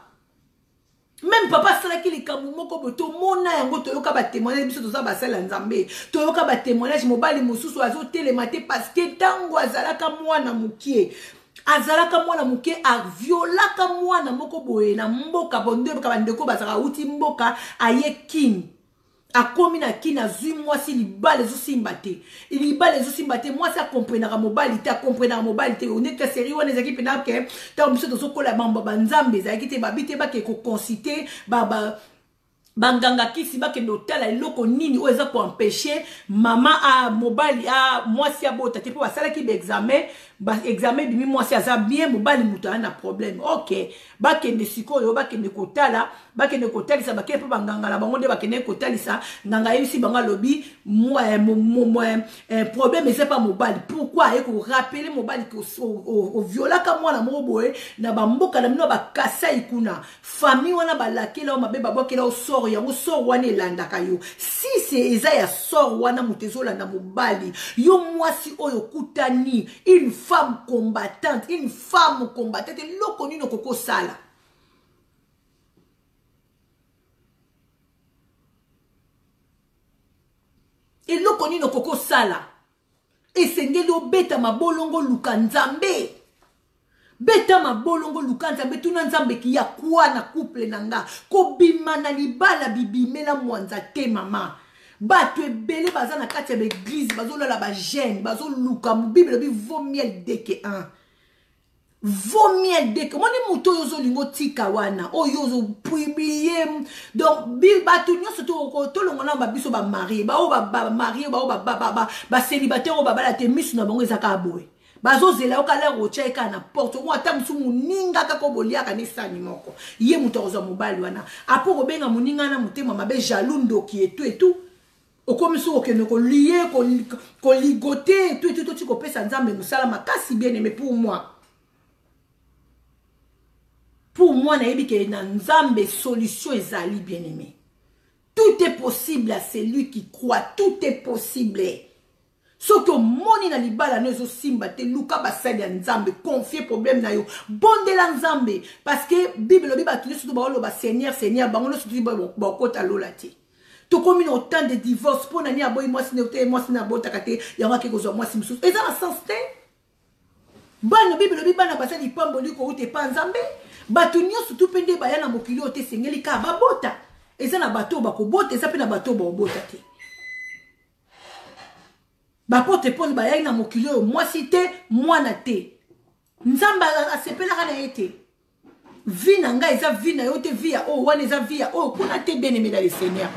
Même papa asalaki likambo moko boye, tomona yango, toyoka batémoignage. Biso toza basali ya Nzambe, toyoka batémoignage. Mobali mosusu azotelema te parce que ntango azalaka mwana mokie, Azalaka mwana moke, aviolaka mwana moko boye na mboka bondebaka bandeko bazalaka awuti mboka aye Kin. Akomi na Kin azwi mwasi, libala ezosimba te, libala ezosimba te, mwasi akomprenaka mobali te, akomprenaka mobali te. Onete série wana ezalaki mpena ke ntango biso tozokola mambo banzambe ezalaki te, babi te bake koconsulte ba, ba, banganga kisi bakende otala eloko nini oyo eza koempeshe mama a mobali a mwasi abota te, mpo basalaki baexamen, baexamen ebimi mwasi aza bien, mobali moto aza na problème. Ok, bakende sikoyo, bakende kotala, bakende kotalisa, bakende mpo banganga na bango nde bakende kotalisa. Nganga ayebisi bango, alobi problème eza pa mobali. Pourquoi aye korappeler mobali oviolaka mwana moko boye na bamboka na bino Bakasai kuna? Famille wana balakela yo mabe, babwakela yo sort, yango sort wana elandaka yo. Si se eza ya sort wana moto ezolanda mobali, yo mwasi oyo okutani une femme combattante, une femme combattante, eloko nini okoki osala? Eloko nini okoki osala? Esengeli obeta mabolongo, luka Nzambe, beta mabolongo, luka Nzambe, tuna Nzambe ya kwa na couple na nga. Kobima na libala bibimela mwanza te, mama. Bato ebele baza na kati ya baeglise, bazolala bajeune, bazoluka. Bible elobi vaut mieux deux que un, vaut mieux deux que. Omoni moto oyo ozolinga otika wana, oyo ozopublier, donc bato nyonso tolongola na babiso bamariés, baoyo bamariés, baoyo bacélibataire, oyo babala te, miso na bango eza kaka boye, bazozela yo kala otya ye kaka na porte omo. Ata mosu moninga kaka oyo boliaka na esani moko, ye moto akozwa mobali wana. Apo kobenga moninga na motema mabe, jaloux, ndoki, etu etu. Okomi soki okende kolie koligote etu etu, toti kopesa Nzambe mosala makasi. Bien aimé, pour moi nayebi ke na Nzambe solution ezali. Bien aimé, tout est possible à celui qui croit, tout est possible. Soki omoni na libala no ezosimba te, luka basali ya Nzambe, confie problème na yo, bondela Nzambe, parce que Bible elobi bato nyonso to baoloba "Seigneur, Seigneur", bango nyonso ti bakota lola te. Tokomi na autant de divorce mpo na nini? Aboyi mwasi ne te, mwasi ne abotaka te, yango ake kozwa mwasi mosusu. Eza na sens te. Bana, Bible elobi bana baza lipamboli kouta epa Nzambe. Bato nyonso tu mpe nde baya na mokili oyo te esengeli kaka babota. Eza na bato oyo bakobota, eza mpe na bato oyo bakobota te. Baporte pole bayaki na mokili oyo, mwasi te, mwana te, Nzambe asepelaka na ye te. Vie na ngai eza vie na yo te, vie ya oyo wana eza vie ya oyo kuna te. Bien aimé dans le Seigneur,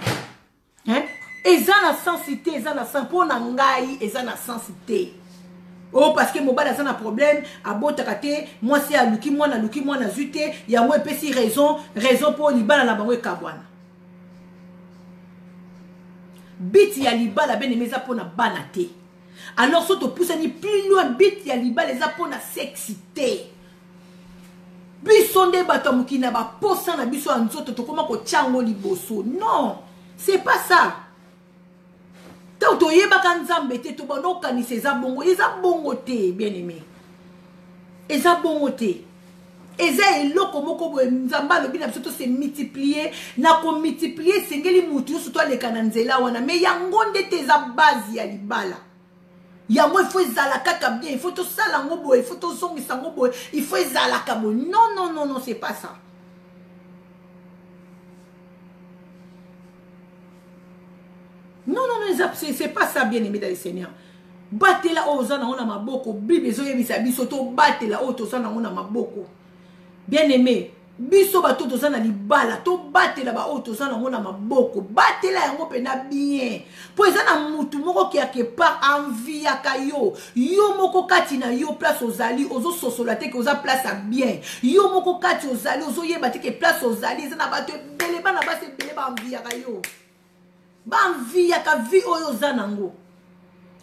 hein? Eza na sens te, eza na sens mpo na ngai, eza na sens te. Oh, parce que mobali aza na problème, abotaka te, mwasi aluki mwana, aluki mwana, azwi te, yango epesi raison mpo libala na bango ekabwana. But ya libala, bien-aimé, eza mpona bana te. Alors so topusani plus loin, but ya libala eza mpona sexe te. Biso nde bato ya mokili na baposa na biso ya nzoto tokóma kotia yango liboso. Non, c'est pas ça. Ntango toyebaka Nzambe te, tobanda okanisa eza bongo. Eza bongo te, bien aimé, eza bongo te. Eza eloko moko boye Nzambe alobi na biso tose multiplier. Na komultiplier, esengeli motu nyonso to aleka na nzela wana, mais yango nde te eza base ya libala. Yango il faut ezala kaka bien, il faut tosala yango boye, il faut tozongisa yango boye, il faut ezalaka boye. Non, non, non, non, c'est pas ça. Non, non, non, c'est pas ça. Bien aimé dans le Seigneur, batela oyo oza nango na maboko. Bible ezoyebisa biso tobatela oyo toza nango na maboko. Bien aimé, biso bato toza na libala, tobatela baoyo toza nango na maboko, batela yango mpena bien, mpo eza na mutu moko quelque part enviaka yo. Yo moko kati na yo, place ozali, ozososola te ke oza place ya bien. Yo moko kati ozali, ozoyeba te ke place ozali eza na bato ebele, bana basi ebele baenviaka yo, baenviaka vie oyo oza nango,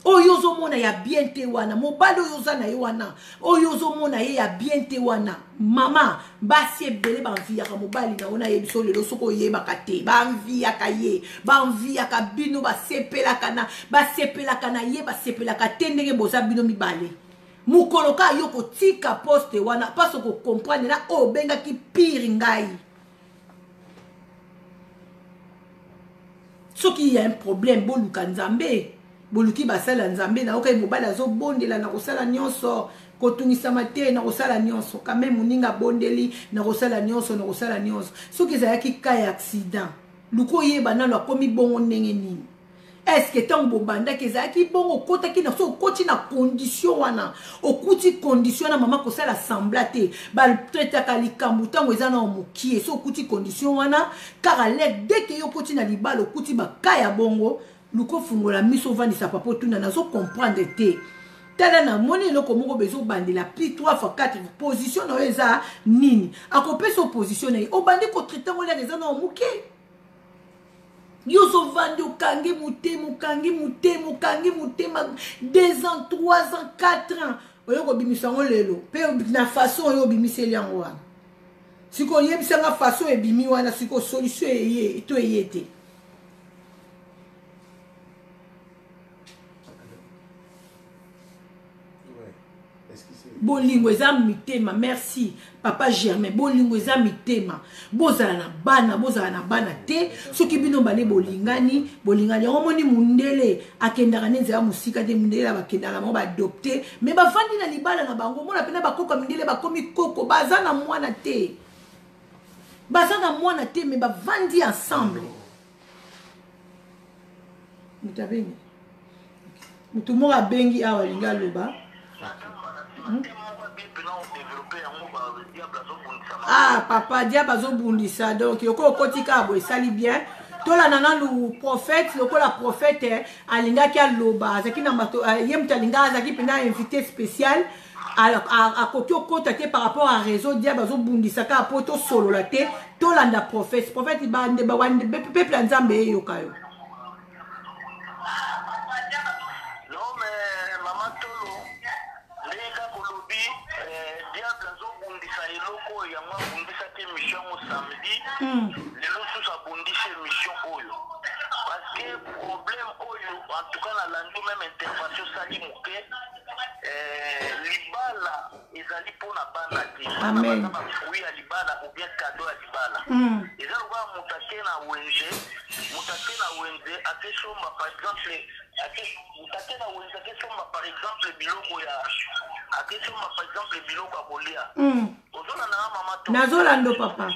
oyo ozomona ya bien te wana. Mobali oyo oza na ye wana, oyo ozomona ye ya bien te wana, mama, basi ebele baenviaka mobali na yo. Nayebi so lelo soki oyebaka te, baenviaka ye, baenviaka bino, basepelaka na ye, basepelaka te ndenge boza bino mibale. Mokolo kaka yo kotika poste wana, mpasi okocomprendre na oyo obengaki pire. Ngai soki ya un problème, boluka Nzambe. Boluki basali ya Nzambe, nayokaki mobali azobondela na kosala nyonso, kotungisama te na kosala nyonso. Quand même moninga abondeli na kosala nyonso, na kosala nyonso. Soki ezalaki cas ya accident, luka oyeba nano akomi bongo ndenge nini. Est-ce que ntango bobandaki ezalaki bongo, okotaki na so okoti na condition wana, okuti condition wana, mama kosala sembla te, batraitaka likambo ntango eza nao mokie. So okuti condition wana kaka lek dès que yo okoti na libala okuti baka ya bongo, luka ofungola miso, ovandisa papa, otuna nazo comprendre te, tala namoni eloko moko bezobandela plus 3 fois 4, position na yo eza nini? Akopesa opposition na ye, obandi kotraite yango lere eza nao moke. Yo ozovandi okangi motema, okangi motema, okangi motema 2 ans, 3 ans, 4 ans, oyo kobimisa yango lelo mpe na façon oyo obimiseli yango wana. Sikoyo oyebisanga façon ebimi wana, sikoyo solution eye to eye te? Bolingo eza mitema. Merci papa Germain. Bolingo eza mitema. Bozala na bana, bozala na bana te, soki bino bale bolingani, bolingani yango. Omoni mundele akendaka nde nzela mosika te. Mundele bakendaka na bango baadopte, mais bafandi na libala na bango. Omona mpena bakoko ya mindele bakomi koko, baza na mwana te, baza na mwana te, mais bavandi ensemble. Moto abengi, moto moko abengi awa, alingi aloba. Ah papa, diable azobundisa. Donc yoko okoti kaka boye, esali bien. Tolanda nanu prophète. Lokola prophète alingaki aloba, azalaki na bato, ye moto alingaki, azalaki mpena invité spécial, akoki okota te par rapport à réseau. Diable azobundisa kaka mpo tosolola te. Tolanda prophète. Prophète, bande peuple ya Nzambe eyoka yo. Non mais mama Tolo, ndenge kaka olobi, diable azobundisa eloko oyo, yango abundisaki émission yango samedi, lelo susu abundisi émission oyo, parce que problème oyo, en tout cas nalandi même intervention osali moke, libala ezali mpona bana te. Bana baza bafruit ya libala ou bien cadeau ya libala. Eza lokola moto ake na wenze, moto ake na wenze akesomba par exemple, moto ake na wenze akesomba par exemple biloko ya, akesomba par exemple biloko ya kolia. Ozolanda nga, mama to? Nazolanda, papa.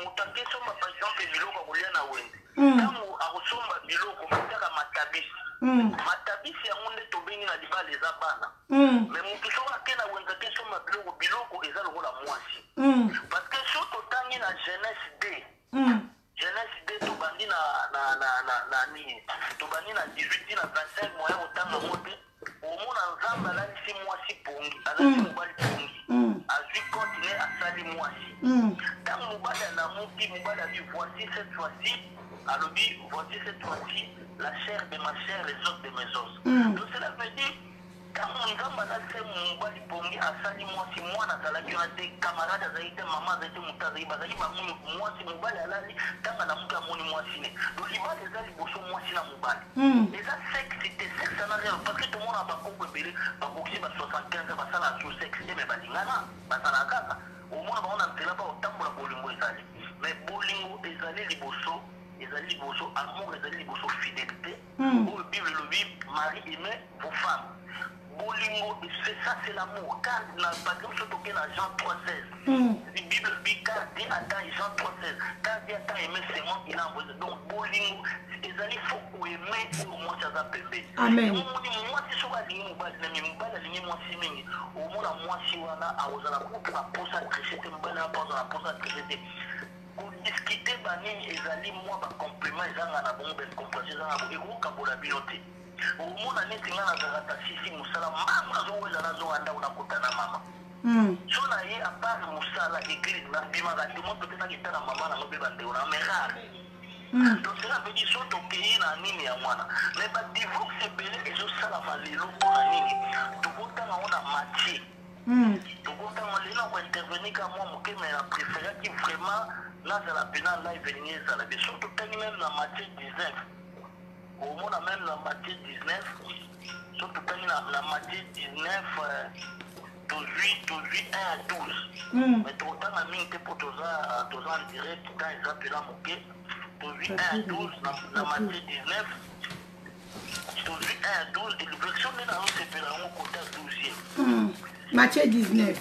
Moto akesomba par exemple biloko ya kolia na wenze, ntango akosomba biloko batiaka matabisi. Matabisi yango nde tobengi na libala eza bana. Mais motu soki ake na wenze akesomba biloko, biloko eza lokola mwasi, parce que so totangi na Genèse 2, Genèse 2, tobandi na nini, tobandi na 18 ti na 25, moya kotanga yango te, omona Nzambe alalisi mwasi pongi, alalisi mobali pongi, azwi côte ne, asali mwasi. Ntango mobali alamuki, mobali abi: "Voici cette fois-ci", alobi: "Voici cette fois-ci la chair de ma chair, les os de mes os." Donc cela veut dire ntango Nzambe alalisi mobali pongi, asali mwasi, mwana azalaki wana te, camarade azalaki te, mama azalaki te, moto azalaki, bazalaki bango mwasi mobali alali. Ntango alamuki, amoni mwasi ne. Donc libala eza liboso mwasi na mobali, eza sexe te. Sexe ana rien, parce que tomona bakoko ebele bakokisi ba 75 ans, basala sous sexe te, mais balingana, bazalaka kaka. Omona bango na nzela baotambola, bolingo ezali. Mais bolingo ezali liboso, ezali liboso amour, ezali liboso fidélité. Oyo Bible elobi: "Mari, aimez vos femmes." Bolingo, c'est ça, c'est l'amour. Car na, par exemple, soki toke na Jean 3 16, Bible bi: "Car Dieu a tant", Jean 3 16, "car Dieu a tant aimé ce monde, il a envoyé". Donc bolingo ezali, faut koaimer oyo mwasi aza pembeni. Omoni mwasi soki alingi mobali na mi, mobali alingi mwasi mingi, omona mwasi wana akozala kutu na posa triche te, mobali wana mpo azala posa triche te. Kodiscuter banini ezali mwa bacomplément ezanga na bongo, baincompréhension ezanga bo ekokabola bino te. Omona neti nga nazalaka tasisi mosala, mbangu nazowela, nazonga ndako, nakota na mama. So na ye, à part mosala, église, nabimaka te. Mo peut-être naketala mama nango mpe bandeko na, mais rare. Donc cela veut dire so tokei na nini ya mwana, mais badivorce ebele ezosalama lelo mpona nini? Tokotanga ngo na Matthieu, tokotanga lelo na kointervenir ka mwa moke, mais na préféraki vraiment nazala mpena live elingi ezala be. So totangi même na Matthieu 19, omona même na Matthieu 19, so totangi na Matthieu 19, tozwi 1 à 12. Mais tokotanga mingi te mpo toza en direct, temps eza mpena moke. Tozwi 1 à 12 na Matthieu 19. Tozwi 1 à 12, version nde nazosepela yango kota 12e. Matthieu 19.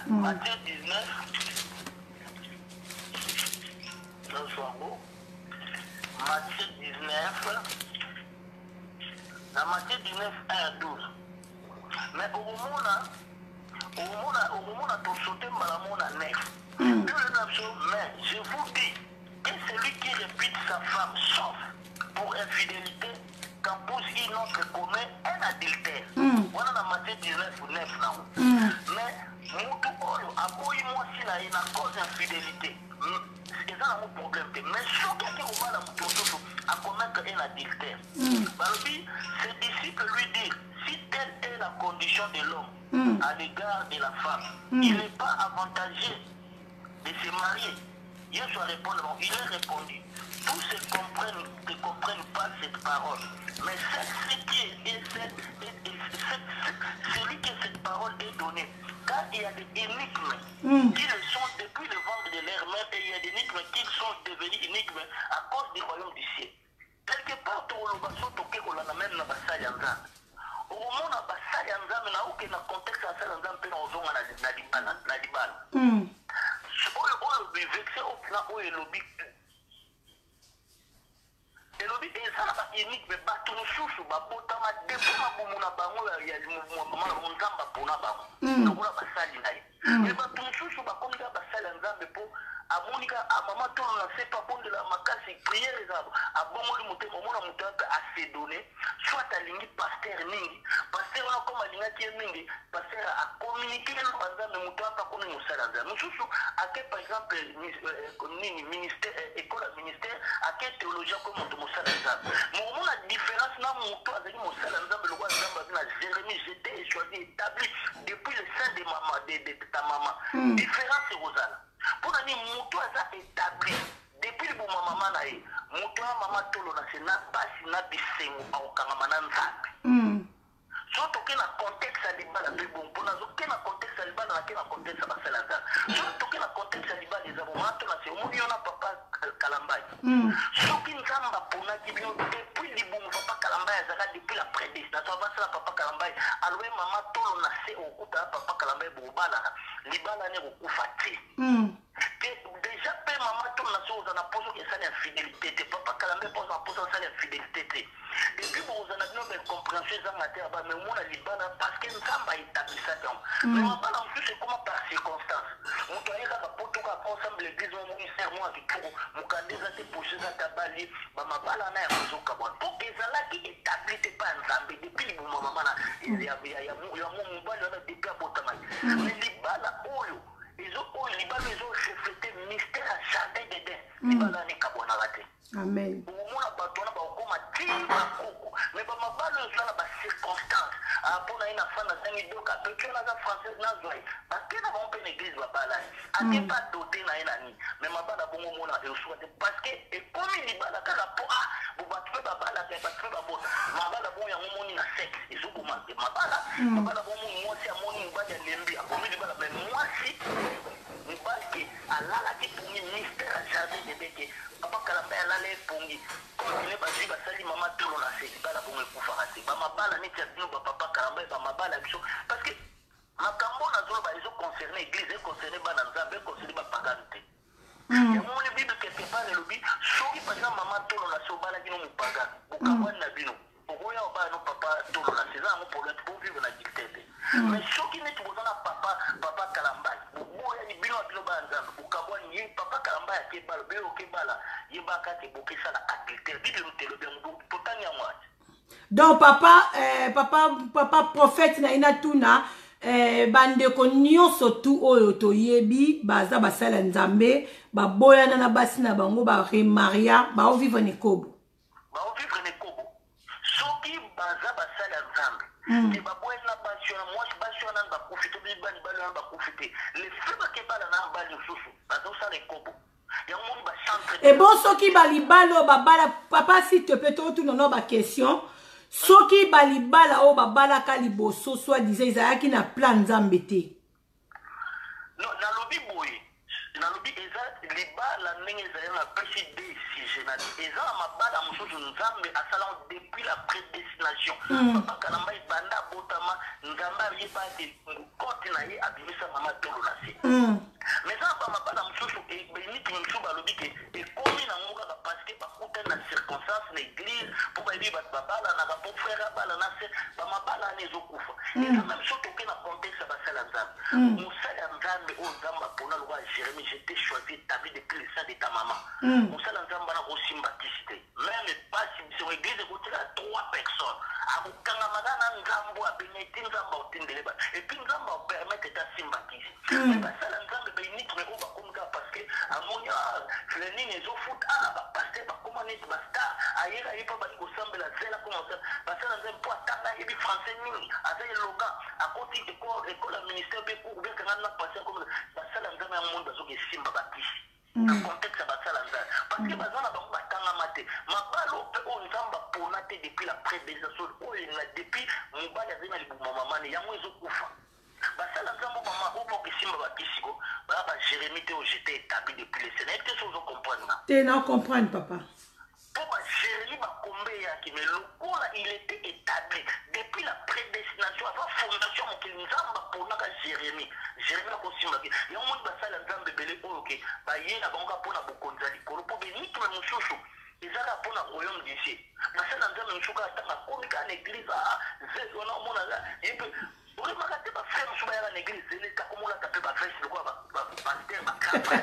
Matthieu 19. Nazwa yango. Matthieu 19. Na Matthieu 19, 1 à 12. Mais okomona, okomona, okomona tosote mbala moko na 9. Bible na biso, mais je vous dis que celui qui répute sa femme sauf pour infidélité qu'en pousse une autre commet un adultère. Wana na Matthieu 19, 9 nango. Mais mutu oyo aboyi mwasi na ye na cause infidélité, eza nango problème te. Mais soki ake kobala moto mosusu, acommettre un adultère. Balobi, ses disciples lui dirent, si telle est la condition de l'homme à l'égard de la femme, il n'est pas avantageux de se marier. Yesu a répondu, bon, il a répondu, tous ne comprennent, ne comprennent pas cette parole, mais celle qui est, est, est, est, est, celui que cette parole est donnée, car il y a des énigmes qui le sont depuis le ventre de leur mère, et il y a des énigmes qui sont devenues énigmes à cause du royaume du ciel. Quelque part, tokoloba so toke kolanda même na basali ya Nzambe. Okomona basali ya Nzambe na oke na contexte ya basali ya Nzambe mpe na ozonga na, na libala, na libala. Oyo oyo verset oyo mpena oyo elobi elobi eza na ba énigme, bato mosusu babotama depuis mabumu na bango ya mama na bango, Nzambe apona bango lokola basali na ye. Mais bato mosusu bakomi kaka basali ya Nzambe mpo amoni kaka mama tolo na se mpo abondela makasi, prière eza, abongoli motema. Omona moto mpe asedone, soit alingi pasteur mingi, pasteur wana comme alingaki ye mingi, pasteur acommuniquer na banzambe, moto wana mpe akomi mosali ya Nzambe. Mosusu ake par exemple nini, ministère, école ya ministère, ake théologie, akomi moto mosali ya Nzambe. Mokomona différence na moto azali mosali ya Nzambe lokola Nzambe azi na Jérémie, je t'ai choisi, établi depuis le sein de mama, de ta maman. Différence ekozala mpona nini? Moto aza établi depuis libuma mama na ye, moto ya mama tolo na se na pasi na bisengo, akokangama na Nzambe. So toke na contexte ya libala mpe bon, mpo nazoke na contexte ya libala, nake na contexte ya basala ya Nzambe. So toke na contexte ya libala, eza bon to na se omoni yo na papa Kalambai, soki Nzambe aponaki bino depuis libumu, papa Kalambai azalaka depuis la prédestination, avasala papa Kalambai, alobi mama tolo na se, okutana papa Kalambai, bokobalana, libala ne ekokufa te. Te déjà mpe mama tolo na se oza na poso esala infidélité te, papa Kalambai mpo aza na poso asala infidélité te, et puis bokozala na bino baincompréhension ezanga te aba. Mais omona libala, parce que Nzambe aétablisaki yango. Mais mabala mosusu ekoma par circonstance, moto aye kaka po toka ensemble église, omoni sœur mwa kitoko, mokanda eza te, poche eza te, abali. Bamabala wana yango ezokabwana po ezalaki établi te pa ya Nzambe depuis libuma mama na ya mobali wana, depuis abotamaki. Mais libala oyo ezo oyo libala oyo ezorefléter mystère ya jardin d'Eden, libala wana ekabwanaka te. Amen. Okomona bato wana bakokoma ti bakoko. Mais bamabala oyo eza na bacirconstance, mpo na ye na fanda asangi doka peti wana aza française, nazwa ye, bake na bango mpe na église, babala ye, ake pa dote na ye na nini. Mais mabala bongo omona eosuka te, parce que ekomi libala kaka mpo ah bo bato mpe babalaka, bato mpe babota. Mabala bongo yango omoni na sexe ezoboma mabala. Mabala bongo omoni mwasi amoni mobali alembi, akomi libala. Mais mwasi mobali ke alalaki pongi, mystère ya jardin d'Eden, ke papa Kalamba alala epongi, continue, bazwi basali mama tolo na se, libala bongo ekufaka te. Bamabala neti ya bino bapapa Kalamba, bamabala ya biso, parce que makambo nazoloba ezoconcerne église, econcerne bana Nzambe, econcerne bapagane te. Yango moni Bible quelque part elobi, soki par exemple mama tolo na se obalaki no mopagane, bokabwani na bino, okoya obala no papa tolo na se, eza yango problème te, bovivre na adultère te. Mais soki neti boza na papa Kalambai, boboyani bino ya bino bana Nzambe, bokabwani, ye papa Kalambai akebala, bino okebala, yebaka te bokesala adultère. Bible moto elobi yango, totangi yango ati. Donc papa prophète na ye, natuna bandeko nyonso tu oyo toyebi baza basala ya Nzambe, baboyana na basi na bango, baremaria, baovivre na ekobo? Baovivre na ekobo soki baza basali ya Nzambe te, baboyani na basi wana, mwasi basi wana nani bakufi to bibali bali wana bakufi te, le fait bakebala na mibali mosusu, bazosala ekobo. Yango moni bachantre. Ebo soki balibala oyo babala, papa, s'il te plaît, totuna no baquestion. Soki balibala oyo babalaka liboso, soit disant ezalaki na plan Nzambe te? Non, nalobi boye, nalobi Eza libala ndenge ezali, napesi deux sujet na eza na mabala mosusu Nzambe asalango depuis la prédestination. Papa Kalamba, ebanda abotama, Nzambe ayeba ete kote na ye abimisa mama tolo na se. Mais eza na bamabala mosusu, beniki mosusu balobi ke ekomi nango kaka parce que bakutani na circonstance na église, mpo bayebi bato babalanaka, mpo frère abala na se. Bamabala wana ezokufa. Eza même so toke na contexte ya basali ya Nzambe. Mosali ya Nzambe oyo Nzambe apona, lokola Jérémie: «Je t'ai choisi, établi depuis le sein de ta maman», mosali ya Nzambe wana kosimba kisi te. Même pasi biso, église ekotikala trois personnes, akokangamaka na Nzambe oyo abenga ete Nzambe aotindele ba, et puis Nzambe aopermettre ete asimba kisi. Mais basala Nzambe bauniquement oyo bakomi kaka parce que amoni nini ezofuta, bapasteur bakoma neti bastar, ayeka ye mpo bali kosambela zela koma basala Nzambe, mpo atanga, ayebi français mingi, aza eloka, akoti école ya ministère mpe cours bekanga na pasteur. Komi basala Nzambe yango moni bazoki esimba bakisi na contexte ya basala Nzambe, parce que baza na bango batangama te. Mabala mpe oyo Nzambe apona te depuis la prédestination, oyo na depuis mobali azali na libuma mamane, yango ezokufa. Basala Nzambe mama oyo bakosimba bakisi ko baya baJérémie te oyo j'étais établi depuis le Sénégal te. So ozocomprendre nga? Te, na comprendre, papa. Mpo baJérémie bakombe eyaki, mais lokola il était établi depuis la prédestination, avant fondation mokili, Nzambe aponaka Jérémie. Jérémie akosimbaki yango. Moni basala Nzambe ebele oyo ke baye na bango kaka mpona bokonzi ya likolo, mpo benitme mosusu eza kaka mpona royaume du ciel. Basala Nzambe mosusu kaka ntango akomi kaka na église, zele wana omonaka ye mpe oyebaka te. Bafrère mosusu bayaka na église, zele takomolata mpe baveste lokola bapasteur, bakrapa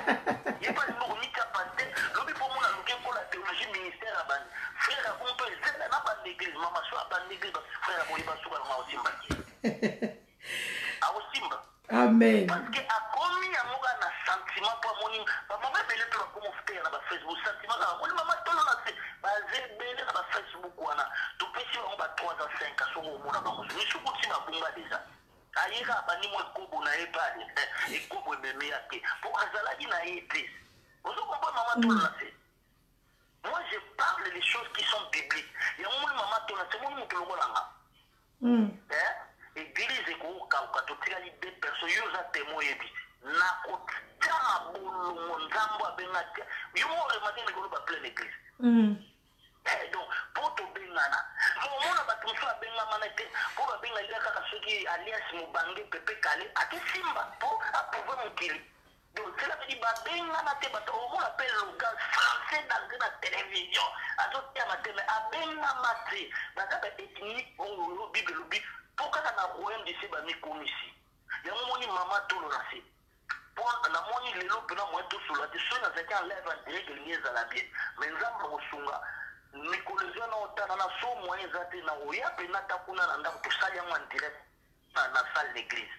ye mpe alingi komitia pasteur. Lobi mpo omona luki ekola théologie, ministère ya bandi frère akomi mpe zela na bandi église mama so abandi église, bafrère akoyeba suka nango, akosimba te, akosimba. Amen. Parce que akomi yango kaka na sentiment, mpo amoni bamama ebele mpe bakoma ofuteya na bafacebook, sentiment kaka amoni mama tolo na se, baza ebele na bafacebook wana. Topesi bango ba 3 ans, 5 ans, soki omona bango misuku ti babunga deja. Ayeka abandi mwa ekobo na ye pale, ekobo ememi ya te, mpo azalaki na ye te. Ozokomprendre, mama tolo na se? Moi, je parle les choses qui sont bibliques. Yango moni, mama tolo na se, moni moto lokola nga, église ekokauka, totikali deux personnes. Yo oza témoin, oyebi nakotia mabolongo. Nzambe abenga tia yo mo remarque mikolo bapleine église. Donc mpo tobengana, omona bato mosusu abengamana te, mpo babengaki kaka soki alias mobange pepe kale akesimba mpo aprouve mokili. Donc cela veut dire babengana te. Bato omona mpe logan français dans na télévision azoteyama te, mais abengama te. Baza baethnie oyo Bible elobi mpo kaka na royaume du ciel bamikomisi yango. Moni, mama tolo na se, mpo namoni lelo mpena moyen tosolola te. Soki nazalaki en live, en direct, elingi ezala bien, mais Nzambe akosunga mikolo eza na otana na so moyen eza te na oya mpena ata kuna na ndako, tosali yango en direct na salle d'église.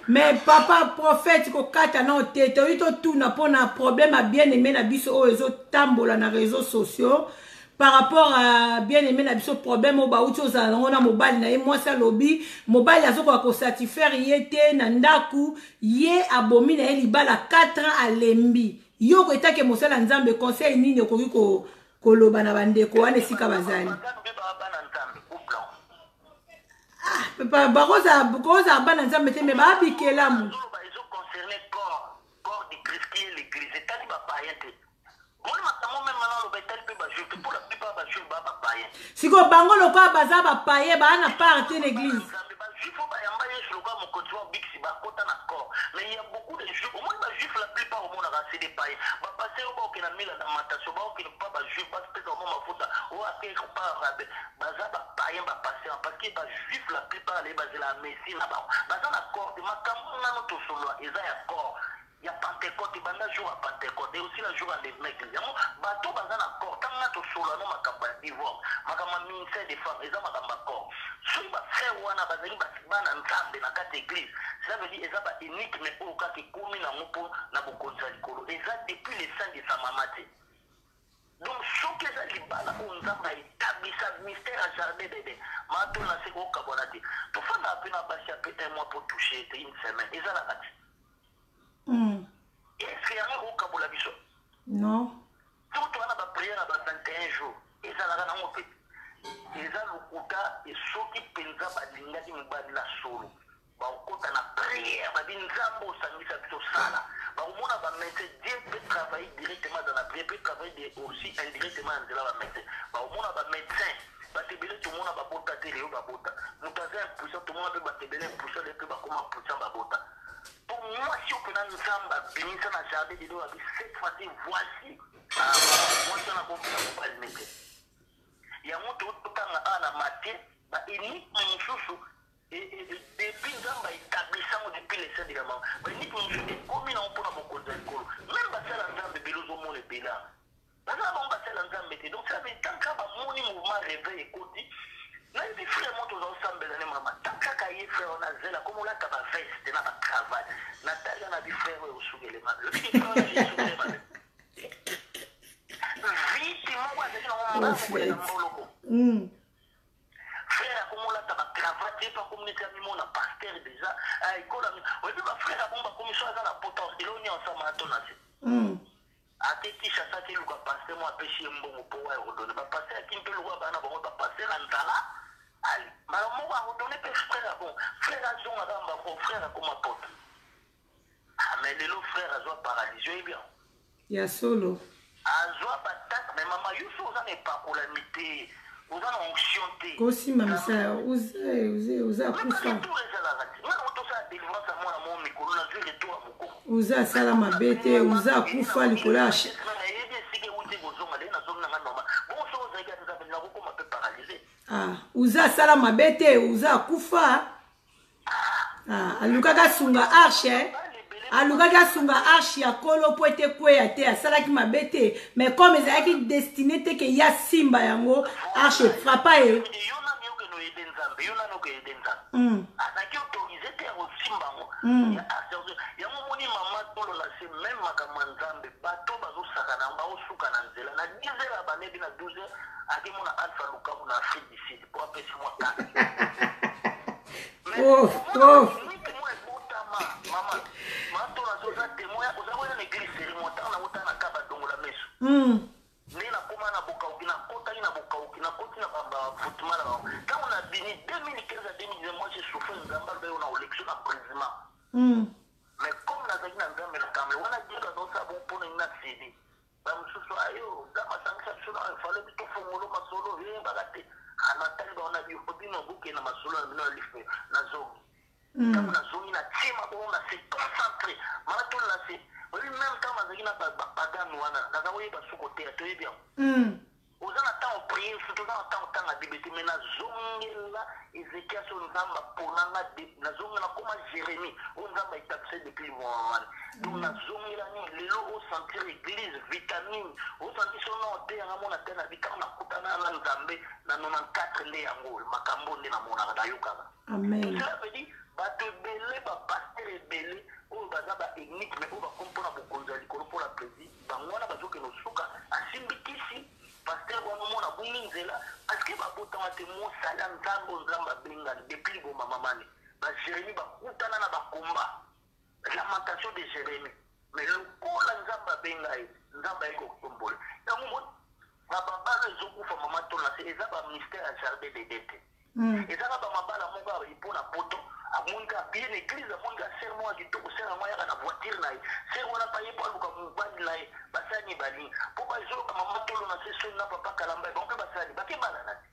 Mais papa prophète, kokata nao te, toyi totuna mpona problème ya bien aimé na biso oyo ezotambola na réseaux sociaux par rapport à bien aimé na biso, problème oyo bauti ozala nango na mobali na ye. Mwasi alobi mobali azokoka kosatisfaire ye te na ndako, ye abomi na ye libala 4 ans, alembi. Yo etake mosala ya Nzambe, conseil nini okoki koloba na bandeko wana esika bazali? Ah, bakozala bana Nzambe te, me baabikelamu. Corps du Christ qui est l'église etali bapayen te. Moni makambo meme wana aloba etali mpe bajuif te, mpo la plupart bajuif baa bapayen. Sikoyo bango lokola baza bapayen, baa na part te na église. Bajuif oyo bayamba Yesu lokola mokonzi wa bikisi bakota na corps, mais il y a beaucoup de juifs, omoni bajuif, la plupart omonaka c'est des païens. Bapasteur oyo baokende na mila na matation, baokende pa bajuif, bapesa bango mafuta oyo ake pa rabbin, baza bapayen bapasteur, parce que bajuif la plupart leye bazela messie na bango, baza na corps te. Makambo nano tosolola eza ya corps ya Pentecôte, ebanda jour ya Pentecôte et aussi la jour ya enlèvement église. Yango bato baza na corps. Ntango nga tosolola no makambo ya divorce, makambo ya ministère des femmes, eza makambo ya corps. Soki bafrère wana bazali bana Nzambe na kati ya église, cela veut dire eza baénigme oyo kaka ekomi nango mpo na bokonzi ya likolo eza depuis le sein de sa mama te. Donc soki eza libala oyo Nzambe aétablisa, mystère ya jardin d'Eden, matolo na se kokabwana te. Tofandaka mpe na basi ya mpe un mois po touche te, une semaine ezalaka te. Est-ce yango ekokabola biso? Non. Surtout wana baprière ya ba 21 jours ezalaka nango mpe eza lokuta. Soki mpenza balingaki mobali na solo, bakokota na prière, babi: «Nzambe osangisa biso, sala.» Bakomona bamédecin. Dieu peut travailler directement dans la prière, peut travailler aussi indirectement na nzela bamédecin. Bakomona bamédecin, bato ebele tomona babota te, lelo babota. Moto aza impuissant, tomona mpe bato ebele impuissant, lelo mpe bakoma puissant, babota. Po mwasi oyo mpena Nzambe abimisa na jardin de abi, cette fois-ci voici mwasi wana akopesa mobali ne te. Yango totanga awa na Matthieu, baénigme mosusu depuis Nzambe aétablisango, depuis le sein de la mama, baénigme mosusu ekomi nango mpona bokonzi ya likolo. Même basala Nzambe ebele, ozomona ebele baza bango basala Nzambe te. Donc ça veut tant kaka bamoni mouvement réveil ekoti, nayebi frère moto oza osambela ne mama, tant kaka ye frère wana azela komo olata baveste na bacravate, natali na bi frère oyo osukele mabe, obiki frère wana esukele mabe. Vite moko azalaki nango mbangu koleka mboloko. Frère akomolata bacravate, ye mpe akomi neti amimona pasteur déjà ekola. Oyebi bafrère abongo bakomi so aza na pota eloko nini osama to na se. Ate Kinshasa, ake luka pasteur mo apesi ye mbongo mpo wa ordonne bapasteur akimi mpe lokola bana bango bapasteur ya nzala ali mbala moko aordonne mpe frère abon frère azonga kaka mbako, frère akoma poto. Ah, mais lelo frère azwa paralysie, oyebi yango? Ya solo. Azwa batake. Mais mama, yo so oza na epakolami te, oza na onction te. Kosimba misala uze akufa. Retour ezalaka te. Nga nango tosala délivrance ya mwana moko, mikolo nazwi retour ya mokongo. Uze asala mabe te, uze akufa likolo ya Nayebi esika euti kozonga, lei nazongi nanga normal. Bongo soki ozalaki ata Nzambe, nakokoma mpe paralysé. Ah, uze asala mabe te, uze akufa. Ah, alukaki asunga arche, alukaki asunga arche ya Kolo mpo ete kweya te. Asalaki mabe te, mais comme ezalaki destiné te ke ya simba yango, arche frappa ye. Yo nani okende oyede Nzambe? Yo nani okeyede Nzambe? Azalaki autorisé te ya kosimba yango. Yango omoni, mama, tolola se même makambo ya Nzambe, bato bazosaka na baosuka na nzela. Na 10 heures ya banebi, na 12 heures akemona Alpha Lukaku na Afrique du Sud po apesi mwa kaka. Prof, prof. Mwa ebotama, mama matola, oza témoin, oza koya na église serimo ntango nauta na ka badongola meso. Nde nakóma na bokauki, nakotaki na bokauki, nakoti na bafutuma na bango. Ntango nabimi 2015 à 2019, moi j'ai souffert. Nzambe aloba yo na olekisi na brisement. Mais comme nazalaki na Nzambe na kambe wana, Dieu azosala bon mpona nini na cd bamosusu ayo Nzambe asangisa biso na efale tofongolo masolo oyebaka te. Anatali bango na bino, bokende na masolo na bino ya life. Nazongi. Ntango nazongi, natie mabongo na se concentré mana na se. Oyebi, même ntango nazalaki na bapagane wana, naza koyeba suko te, toyebi yango. Oza na ntango prière surtout, oza na ntango tanga Bible te. Mais nazongela Ezekias oyo Nzambe aponanga, nazongela, nakoma Jérémie oyo Nzambe aétablisa depuis wana. Donc nazongela nini lelo, osentir église vitamine, osentir so na oteyanga mona te na bi. Ntango nakutana na Nzambe na 94, nde yango makambo nde namonaka, nayokaka. Amen. Cela veut dire bato ebele, bapasteur ebele oyo baza baénigme, oyo bakomi mpona bokonzi ya likolo mpona plaisir, bango wana bazokende osuka asimbi kisi. Pasteur wana omona abungi nzela parce que babotama te. Mosali ya Nzambe oyo Nzambe abengani depuis liboma, mamane, baJérémie bakutana na bakomba, lamentation de Jérémie. Mais lokola Nzambe abenga ye, Nzambe ayi kotombola yango. Na babala ezokufa, mama tona se, eza bamystère ya jardin d'Eden te. Ezaka bamabala moko mpona poto, amoni kaka bien église, amoni kaka sœur moko ya kitoko, sœur yango ayaka na voiture na ye, sœur wana pa ye mpo aluka mobali na ye, basali balingi mpo bazoyoka mama tolo na se soni na papa Kalamba, bango mpe basali bake balana te.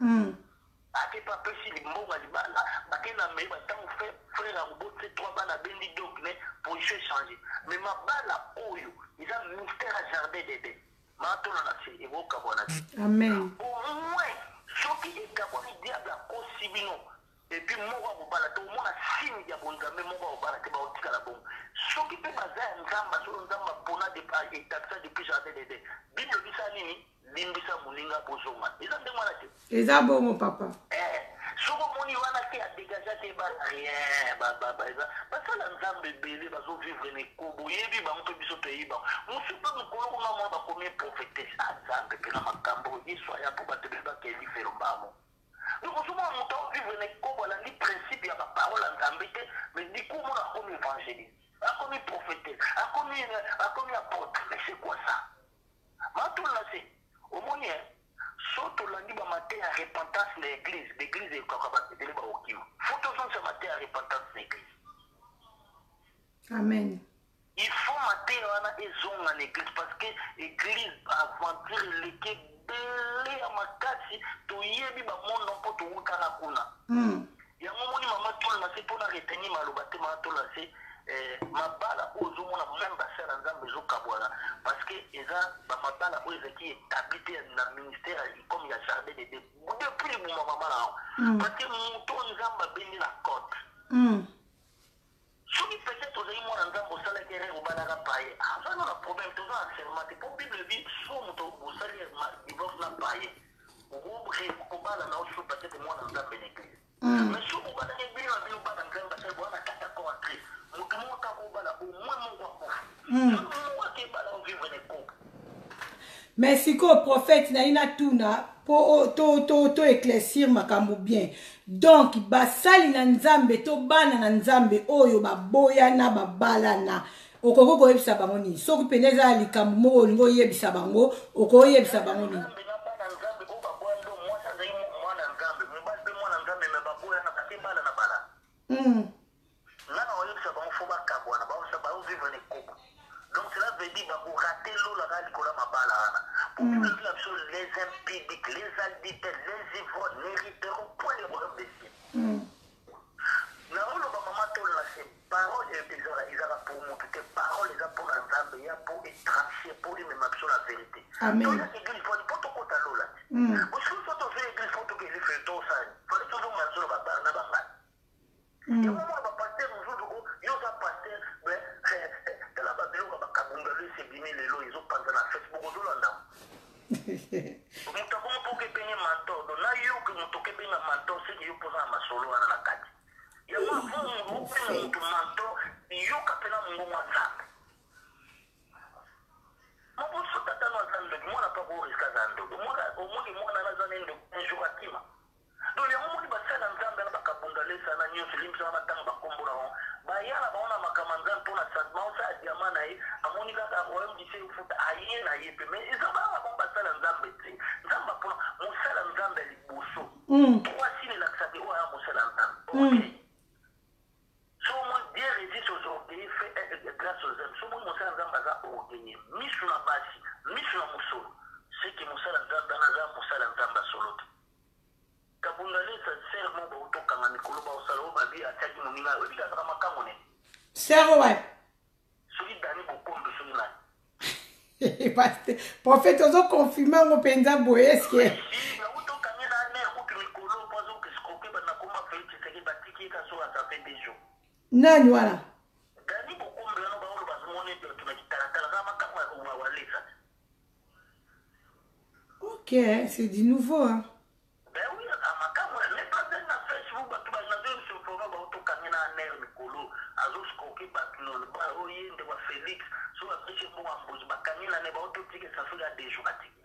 Ake mpe apesi mbongo ya libala, bake na meye batango frère akobotise trois bana, abendi donc ne position échange. Mais mabala oyo eza mystère ya jardin d'Eden, matolo na se, ekokabwana te. Amen. Au moins soki ekabwani, diable akosi bino. Et puis moko akobala te, omona signe ya bonzambe, moko akobala te, baotikala bongo. Soki mpe baza ya Nzambe, solo Nzambe apona, établisa depuis jardin d'Eden, Bible ebisa nini? Limbisa moninga, bozonga. Eza ndenge wana te? Eza bongo, papa. Soki omoni wana te, adégage te, bala rien. Basala Nzambe ebele bazovivre na ekobo, oyebi bango mpe biso toyebi bango. Mosusu mpe mokolo kuna mwa bakomi prophétesse. A Nzambe mpe na makambo Yesu aya mpo bato ebele bakeli felo mbamo. Donc ozomona moto aovivre na ekobo, alandi principe ya baparole ya Nzambe te, mais du coup omona akomi évangéliste, akomi prophétesse, akomi apôtre. Mais c'est quoi ça, matolona se? Omoni, so tolandi bamate ya repentance na église, baéglise ekaka bato ebele baokima. Faut tozongisa mate ya repentance na église. Amen. Il faut mateya wana ezonga na eglise parce que eglise aventure eleki ebele ya makasi, toyebi ba monde mpo towutaka kuna. Yango omoni mama tola na se mpo na retenir maloba te, mama tola se mabala oyo ozomona meme basala Nzambe ezokabwana parce que eza ba mabala oyo ezalaki établi te na ministère comme ya jardin de Dieu depuis libuma mama na yango, parce que moto Nzambe abendi na cote. Soki peut-etre ozali mwana Nzambe osalaki erreur obalaka paye, aza no na problème, toza na serment te po Bible elobi so moto osali divorce na paye okobala na oso peut-être mwana Nzambe na église. Mais soki obalaki bino na bino bana Nzambe basali boza na kati accord ya Christ, moto moko kaka obala au moins moko akufa. Soki moko akebala ovivre na ekobo. Mais sikoyo prophète naye natuna po to éclaircir makambo bien. Donc basali na Nzambe to bana na Nzambe oyo baboyana babalana, okoki koyebisa bango nini? Soki pene eza ya likambo moko olingi oyebisa bango, okoyebisa bango nini? Nzambe na bana Nzambe oyo baboya ndo mwasi azali mwana Nzambe, mobali mpe mwana Nzambe, me baboyana bakebala na bala. Nga na oyebisa bango fo bakabwana, baovivre na ekobo. Donc cela veut dire bakorate lola kaka likolo ya mabala wana. Po Bible elobi na biso les impudiques, les adultères, les ivrognes n'hériteront point le royaume des cieux. Na oloba mama tola na se parole ezalaka pour motu te, parole eza mpona Nzambe ya po etranche po emema biso na vérité. Toya église po tokota lola te. Mosusu so tozwi église po tokende fe tosani fale tozonga biso na bangai. Yango mona ba pasteur mosusu o yo oza pasteur mais tala ba biloko ya bakabunda lesi ebimi lelo ezopanza na Facebook ozolanda moto abongo mpo okebenge mentor do na yo ke moto okebenga mentor seke yo mpoza na masolo wana na kati yango obenga moto mentor, yoka mpena mongongo ya Nzambe. Moboso tata no aza ndoki, mwana mpe akoriska aza ndoki, omoni mwana wana aza ne ndoki un jour akima. Donc yango moni basali ya Nzambe na bakabunda lesa na nyonso elimbisaka na ntango bakombola bango baya na bango na makambo ya Nzambe mpo na sentiment osala diama na ye amoni kaka royaume du ciel efuta aye na ye mpe mais eza bana na bango basali ya Nzambe te. Nzambe apona mosala ya Nzambe ya liboso trois sile elakisaka oyo aya mosala ya Nzambe. Ok, so omoni Dieu résiste aux orgueilleux, fait grâce aux hommes. So omoni mosala ya Nzambe aza orgueilleux, misu na basi, misu na mosolo, seke mosala ya Nzambe wana aza mosala ya Nzambe ya solo te. Kabunda lesa sere moko bautokanga mikolo baosala oyo babi atiaki moninga oyebi kazaka makambo ne sere wapi soki Dani Bokombe soki nani. Prophète ozoconfirme yango mpenza boye eske nautokangi na ner kutu mikolo po azoescroke banakoma Félix Tshisekedi batiki ye kaso asafe deux jours. Nani wana? Dani Bokombe wana baolo bazomona ete bato na kitalatala kaka makambo ya walesa. Ok, c'est du nouveau, hein. Ben oui, makambo mais pas na Facebook bato bazoinforme baotokangi na ner mikolo azoscroke bato oye ndeko ya Félix so bapesi mbongo ya mbuzi bakangi na ne baototika safrika ya deux jours atiki.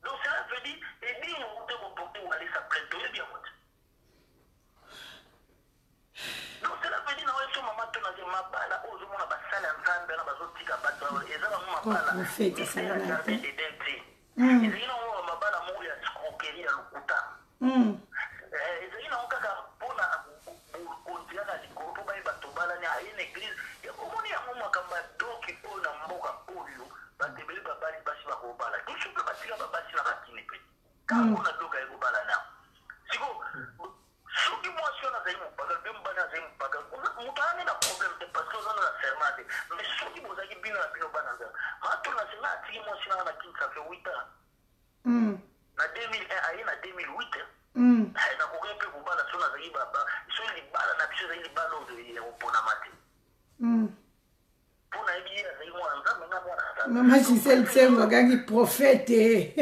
Donc cela veut dire ebingo te koporte walesa plainte toyebi yango te. Donc cela veut dire na oyo mama to na mabala oyo ozomona basali ya Nzambe wana bazotika bato eza bango mabala prophète asala na te. Jardin d'Eden te, ezali nango mabala moko ya escroquerie ya lokuta. Ezali nango kaka mpona bokonzi kaka likolo mpo bayeba tobalani aye na église. Omoni yango makambo ya doki oyo na mboka oyo bato ebele babali basi bakobala biso mpe batika babasi na bakini mpe kaka mpona doki aye kobala na siko. Soki mwasi wana azali mopaga mpe mobali azali mopaga, moto ayani na problème te parce que oza na serment te. Mais soki bozalaki bino na bino bana Nzambe, matona se nga atiki mwasi nanga na Kinshasa fait 8 ans. Na 2001 aye na 2008. Nakoki mpe kobala so nazalaki so libala na biso ezali libala oyo ya koponama te. Mpo nayebi ye azali mwana Nzambe, nga mwana Nzambe. Mama Gisèle Nsengo agangi prophète.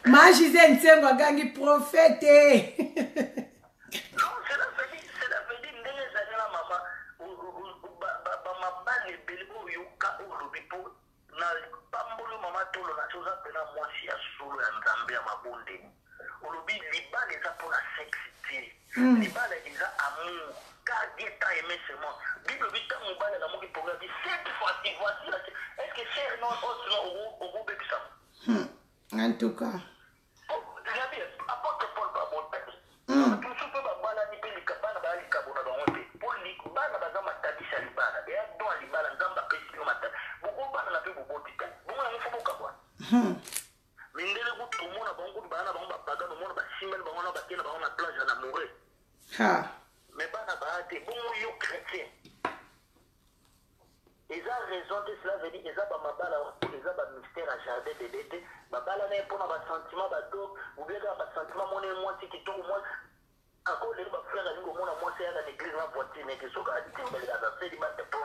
Mama Gisèle Nsengo agangi prophète. Non, cela veut dire ndenge ezali na mama bamabala ebele oyo yoka oyo olobi mpo na pambolo mama tolo na so oza mpena mwasi ya solo ya Nzambe ya mabondeli. Olobi libala eza mpona sexe te, libala eza amour car Dieu tant aimé seulement. Bible elobi ntango mobali alamuki mpongi abi cette fois-ci voici la est-ce que cher non oyo sinon okobebisa. En tout cas Nabi apôtre Paul babotaki bato mosusu mpe babalani mpe bana baya likabo na bango te mpo bana baza matabisi. Mindele kutu omona bango kutu baa na bango bapagano, omona basimbani bango na bake na bango na plage ya amoureux. Mais bana baa te. Bongo yo chrétien, eza raison te. Cela veut dire eza bamabala, eza bamystère ya jardin d'Eden te. Babala na ye mpona basentiment, badog ou bien kaka basentiment. Mona ye mwasi kitoko, mwasi ako lelo. Bafrère alingi omona mwasi ayaka na église na voiture nete soki atimbeli aza célibataire po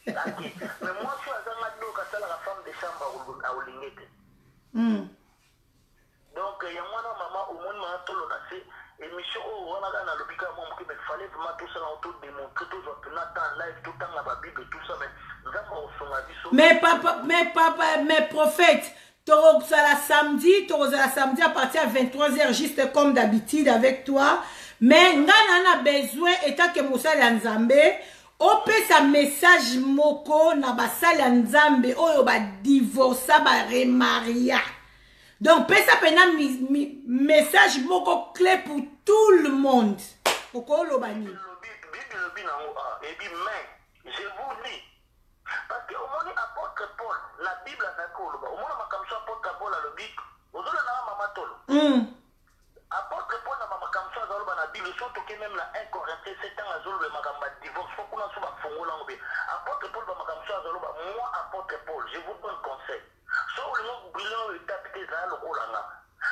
ake. Mais mwasi oyo azanga dok, asalaka femme de chambre, aolinge te. Donc yango wana, mama, omoni mama tolo na se émission oyo wana kaka nalobi kaka mwa moke, mais fallait vraiment tosala yango, todémontrer, tozwa mpena temps live, totanga babible, tout ça. Mais Nzambe akosonga biso. Mais papa, mais papa, mais prophète, tokozala samedi, tokozala samedi à partir ya 23 heures, juste comme d'habitude avec toi. Mais nga na na besoin etake mosali ya Nzambe opesa message moko na basali ya Nzambe oyo badivorsa, baremaria. Donc pesa mpena message moko clé pour tout le monde. Okoloba nini? Bible elobi nango ebi, mais je vous dis, parce que omoni apôtre Paul na Bible azalaki koloba, omona makambo so apôtre Paul alobi, ozolandaka, mama tolo? Apôtre Paul na bamakambo so azaloba na Bible, so toke même na 1 Corinthiens 7, ntango azoloba makambo ya divorce, fo kuna so bafongola yango bien. Apôtre Paul, bamakambo so azaloba: "Moi, apôtre Paul, je vous donne conseil, so olingi obrûler oyo étape te, ezala lokola nga."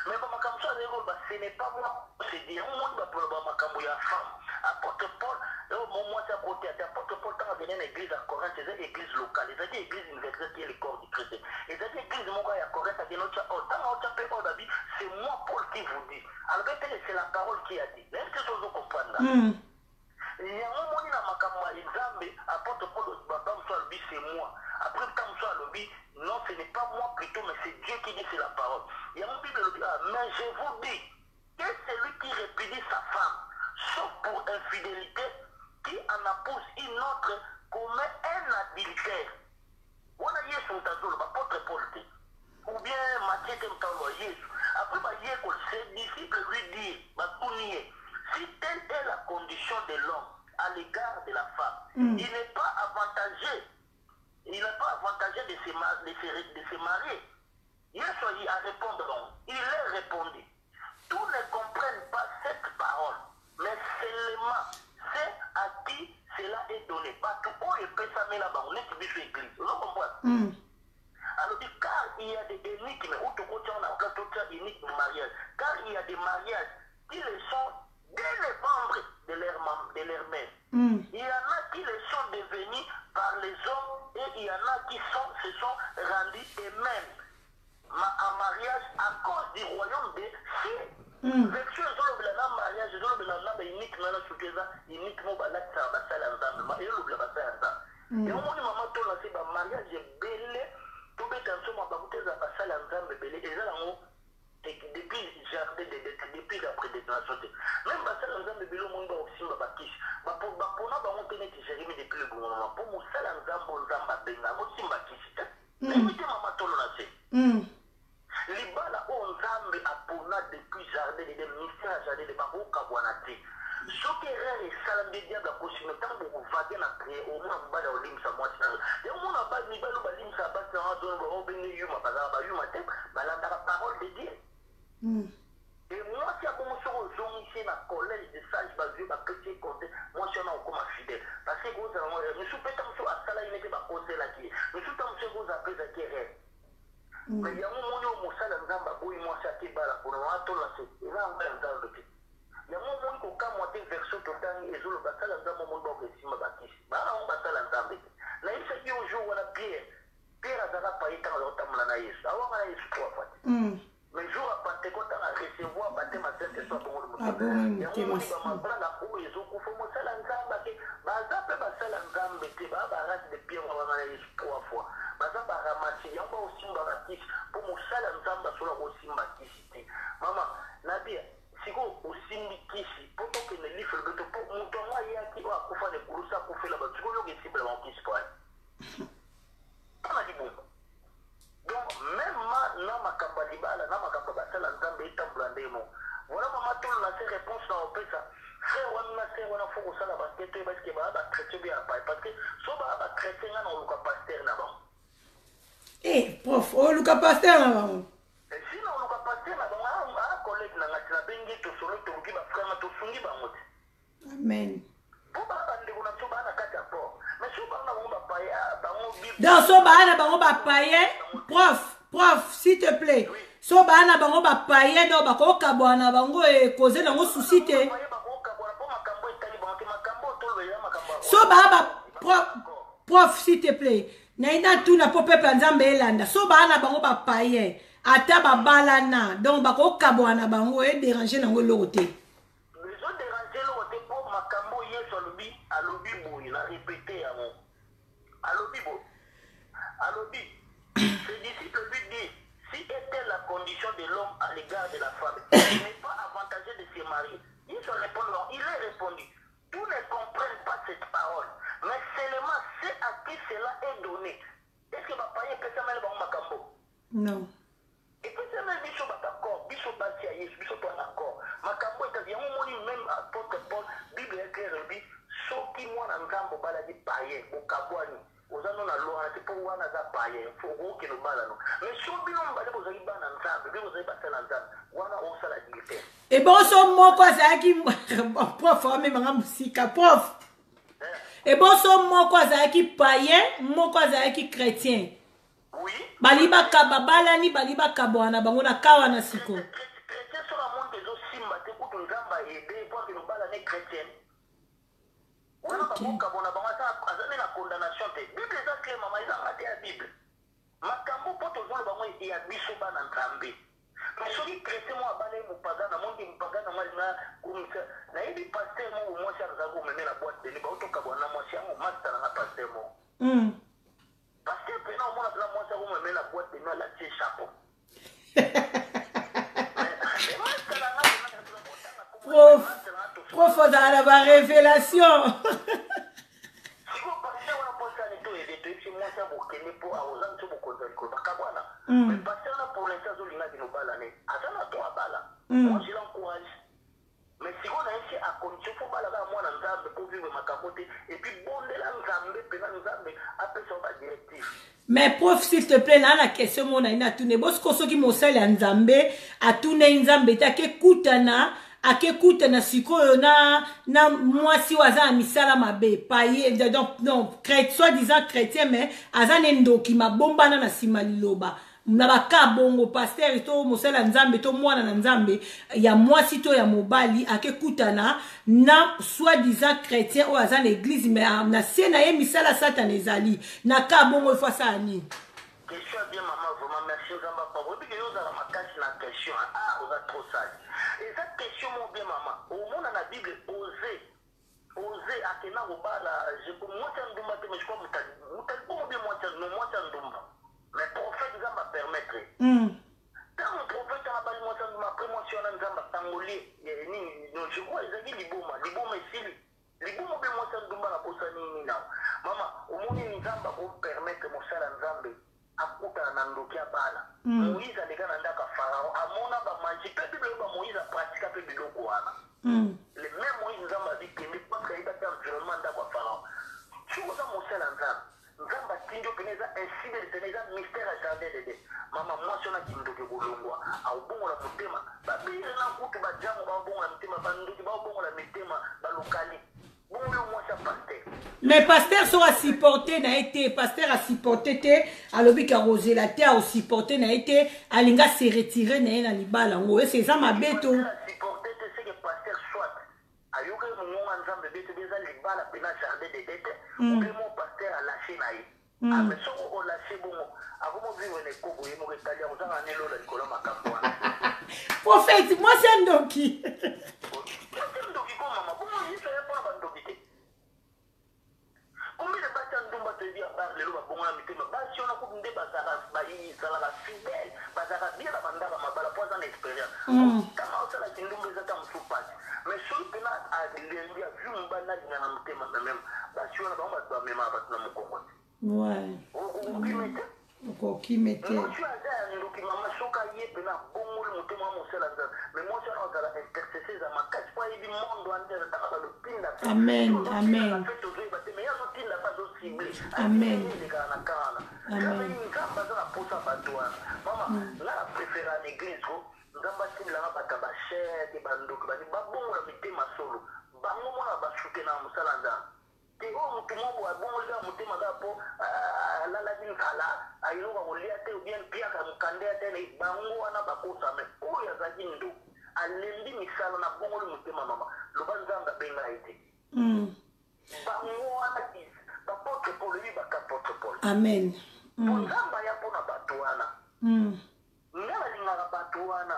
Mais bamakambo so azali koloba, ce n'est pas moi se dire. Yango moni bato baloba makambo ya femme. Apôtre Paul oyo mo mwasi akoti ate. Apôtre Paul, ntango akende na église ya Corinthe, eza église locale, ezalaki église universelle qui est le corps du Christ, ezalaki église moko ya Corinthe. Akende otya oyo, ntango otya mpe oyo babi: "C'est moi Paul qui vous dit." Alobi teke c'est la parole qui a dit. Nayebi te so ozocomprendre. Yango moni na makambo ya Nzambe, apôtre Paul, baba mosusu alobi: "C'est moi." Après ntango mosusu alobi: "Non, ce n'est pas moi plutôt, mais c'est Dieu qui dit, c'est la parole." Yango Bible elobi: "Ah, mais je vous dis que celui qui répudie sa femme, sauf pour infidélité, qui en épouse une autre, commet un adultère." Wana Yesu moto azoloba, apôtre Paul te ou bien Matthieu te, moto aloba, Yesu. Après bayekoli, ses disciples lui dirent, batuni ye: "Si telle est la condition de l'homme à l'égard de la femme, il n'est pas avantageux, il n'est pas avantageux de se marier." Yesu a répondre donc, il leur répondit: "Tous ne comprennent pas cette parole, mais seulement ceux à qui cela est donné." Bato oyo epesamela bango, neti biso église, ozo comprendre? Alobi: "Car il y a des énigmes ou tokotia na place, totia énigme mariage, car il y a des mariages qui le sont dès le ventre de leur mère. Il y en a qui le sont devenus par les hommes et il y en a qui se sont rendus eux-mêmes en mariage à cause du royaume des cieux." Version ezolobela na mariage, ezolobela na baunique wana, surtout eza unique mo balatisaka basala ya Nzambe, ezolobela basala ya Nzambe. Yango moni, mama tola se bamariage ebele, tobeta nso mabaku te, eza basala ya Nzambe ebele, eza yango depuis jardin d'Eden, depuis la prédestination te. Même basala Nzambe ebele, omoni bakosimba bakisi, bapona bango te neti Jérémie depuis le gouvernement, mpo mosala Nzambe oyo Nzambe abenga akosimba kisi te. Nayebi te, mama tolo na se. Libala oyo Nzambe apona depuis jardin d'Eden, mystère ya jardin d'Eden, bakokabwana te. Soki erreur esala nde diable akosima. Ntango bokovage na prière, omona mobali aolimbisa mwasi na yango. Mona mibali oyo balimbisaka basi na wana, obenge yuma, bazalaka bayuma te, balandaka parole de Dieu. E mwasi ya bongo, soki ozongisi ye na collège de sage, bazwi, bapesi ye conseil, mwasi wana okóma fidèle, parce que ekozala misu mpe ta mosu asalaki nete bakoselaki ye misu, ta mosu ekozala mpe ezalaki erreur. Mais yango moni oyo mosala Nzambe aboyi mwasi akebala mpona wana tola se eza yango ya Nzambe te. Yango omoni kokamwa te, version totangi ezoloba basala Nzambe, omoni bako esimba bakisi, bana yango basala Nzambe te. Nayebisaki yo jour wana, Pierre azalaka paye ntango aza kotambola na Yesu, awanga na Yesu trois fois te. Mais jour ya Pentecôte, ntango arecevoir baptême ya Saint-Esprit, abongoli motema. Yango omoni bamabala oyo ezokufa, mosala Nzambe ake, baza mpe basala Nzambe te, baa barace de Pierre wanga na Yesu trois fois, baza baramasi. Yango baosimba bakisi, mpo mosala Nzambe asola kosimba kisi te. Mama nabia, sikoyo osimbi kisi mpo tokende lifelo beto, mpo moto yango ayaki oyo akufa na ekulusu, akufela bato. Sikoyo yoka esimbela bango kisi po aye mpona libongo. Donc même ma na makambo ya libala na makambo ya basala Nzambe etambola ndenge moko. Voilà, mama tolo na se, réponse na opesa frère wana na sœur wana, fo kosala bankete oyo parce que baya bachrétien bien apai, parce que so baya bachrétien, nga na koluka pasteur na bango. Eh, prof, oluka pasteur na bango. Si na oluka pasteur na bango, ah, ah collègue na nga na bengi tosolo toluki ba frère ma tosungi bango te. Amen. Po ba bandeko na biso ba na kati ya port. Mais so bango na bango ba paye, ah, bango Bible. Donc so ba na bango ba paye, prof, prof, s'il te plaît. Oui. So ba na bango ba paye donc ba ko kabwana bango e causer nango souci te. So ba ba prof, prof s'il te plaît. Naye natuna mpo peuple ya Nzambe elanda. So baa na bango ba païen ata babalana donc bakokabwana na bango e déranger nango eloko te. Ezo déranger eloko te mpo makambo Yesu alobi alobi boye na répéter yango. Alobi boye. Alobi ses disciples lui disent si était la condition de l'homme à l'égard de la femme, il n'est pas avantageux de se marier. Yesu a répondu, il a répondu Tous ne comprennent pas cette parole, mais seulement ceux à qui cela est donné. Est-ce que ba païens epesameli bango makambo? Non. Epesameli biso bato ya corps, biso basi ya Yesu, biso toza na corps. Makambo etali yango omoni même apôtre Paul, Bible ya claire elobi soki mwana Nzambe obalaki païen, bokabwani, oza no na loi wana te mpo wana aza païen, faut okokende obala no. Mais soki bino mibale bozali bana Nzambe, bino bozali basali ya Nzambe, wana osala adultère. Ebonso moko azalaki prof amemanga mosika prof. Ebonso moko azalaki païen, moko azalaki chrétien. Oui. Bali bakaba balani bali bakabwana na bango na kawa na siko. Chrétien soki amoni ezosimba te kutu Nzambe aide po akende obala ne chrétienne. Wana bakokabwana bango aza nde na condamnation te. Bible eza claire mama, eza nga te ya Bible. Makambo po tozoloba yango ya biso bana Nzambe. Mais soki chretien moko abala ye mopagano amoni ke mopagano yango alinga komisa nayebi pasteur moko mwasi azalaki komeme na boîte de nuit bauti okabwana na mwasi yango masta na nga pasteur moko pasteur pena omona pena mwasi akomeme na boîte de nuit alati ye chapeau. Prof, prof ozala na ba révélation. Sikoyo pasteur wana po asala nini to aide toyebisi mwasi ya bokende po akoza biso bokonzi ya likolo bakabwana mais pasteur wana pour l'instant azolinga akende obala ne aza na droit abala moi je l'encourage mais sikoyo nayebisi à condition fo obala kaka mwana nzambe po vivre makambo te et puis bondela nzambe pena nzambe apesa yo ba directive. Mais prof s'il te plaît naa na question moko naye natuna ebosiko soki mosali ya nzambe atunei nzambe te akekutana akekutana sikoyo na, na mwasi oyo aza na misala mabe paye donc non soit disant chrétien mais aza ne ndoki mabombana na nsima liloba na baka bongo pasteur to mosali ya nzambe to mwana na nzambe ya mwasi to ya mobali akekutana na soit disant chrétien oyo aza na église mais ah, na se na ye misala satana ezali na ka bongo ifo asala nini? Question ya bien maman, vraiment merci nzambe apambola. Oyebi ke yo ozala makasi na question ah oza trop sage. Eza question moko bien maman. Omona na bible ose ose akenda kobala je mwasi ya ndumba te mais je crois mutali mutali bongo bien mwasi ya non mwasi ya ndumba mais prophète nzambe a permettre Tango prophète wana abali mwasi ya ndumba après mwasi wana nzambe akangoli ye nini non je crois ezalaki liboma liboma esili liboma obe mwasi ya ndumba na bosani nini nao mama omoni nzambe ako permettre mosala nzambe akutana na ndoki abala Moïse aleka na ndako ya pharaon amona ba magie pe bible eloba Moïse apratika pe biloko wana le même Moïse nzambe abi kende parce que ayebaki environnement ndako ya pharaon soki oza mosala nzambe Nzambe atindi yo pena eza ainsi de l'eternel eza mystère ya jardin d'Eden mama mwasi wana kindoki ekolongwa akobongola motema ba bire na kutu ba django bakobongola mitema ba ndoki bakobongola mitema ba lokali bongo yo mwasi ya pasteur. Mais pasteur soki a supporte na ye te pasteur a supporte te alobi ke akozela te ako supporte na ye te alingi a se retirer na ye na libala yango ese eza mabe to. Pasteur a supporte te ce que pasteur soit Ayokaki mongongo ya Nzambe bete be eza libala pena jardin d'Eden te ou bien mon pasteur a lache na ye ah mais soki o lache bongo akomo vivre na ekobo ye moko etali akozanga ne lola likolo ya makambo wana. Prophète mwasi ya ndoki. Mwasi ya ndoki ko mama bongo Yesu aya pona ba ndoki te. Combien de basi ya ndumba toyebi ya bar lelo babongola mitema basi wana kutu nde bazalaka bazalaka fidèle bazalaka bien na bandaka mabala po aza na experience kama osala kindumba eza ta mosusu pasi mais soki pena alembi azwi mobali nalinga na motema na meme basi wana bango bato bamemaka bato na mokongo te okokime te. Okokime te. Mwasi oyo aza ya ndoki mama soki aye pena abongoli motema wana mosala nzambe mais mwasi wana azala intercesseuse ya makasi po ayebi monde wana te azataka balotinda pe amen amen pe tozoyeba te mais ye azotinda pe azo cible amen elekaka na camp wana. Nzambe aza na posa bato wana. Mama, nga na préféra na église ko Nzambe atindelanga bato ya basheke, bandoki, bani babongola mitema solo. Bango mona basoutenaka mosala Nzambe. Te oyo motu moko boye abongoli kaka motema kaka mpo alalaki nzala, ayoka kolia te, ou bien mpiaka mokanda ya te, bango wana bakosa. Me oyo azalaki ndoki, alembi misala, na bongoli motema, mama, loba Nzambe abenga ye te. Bango wana bapotre Paul, oyebi baka apotre Paul. Amen. Po Nzambe aya mpona bato wana. Nga nalingaka bato wana.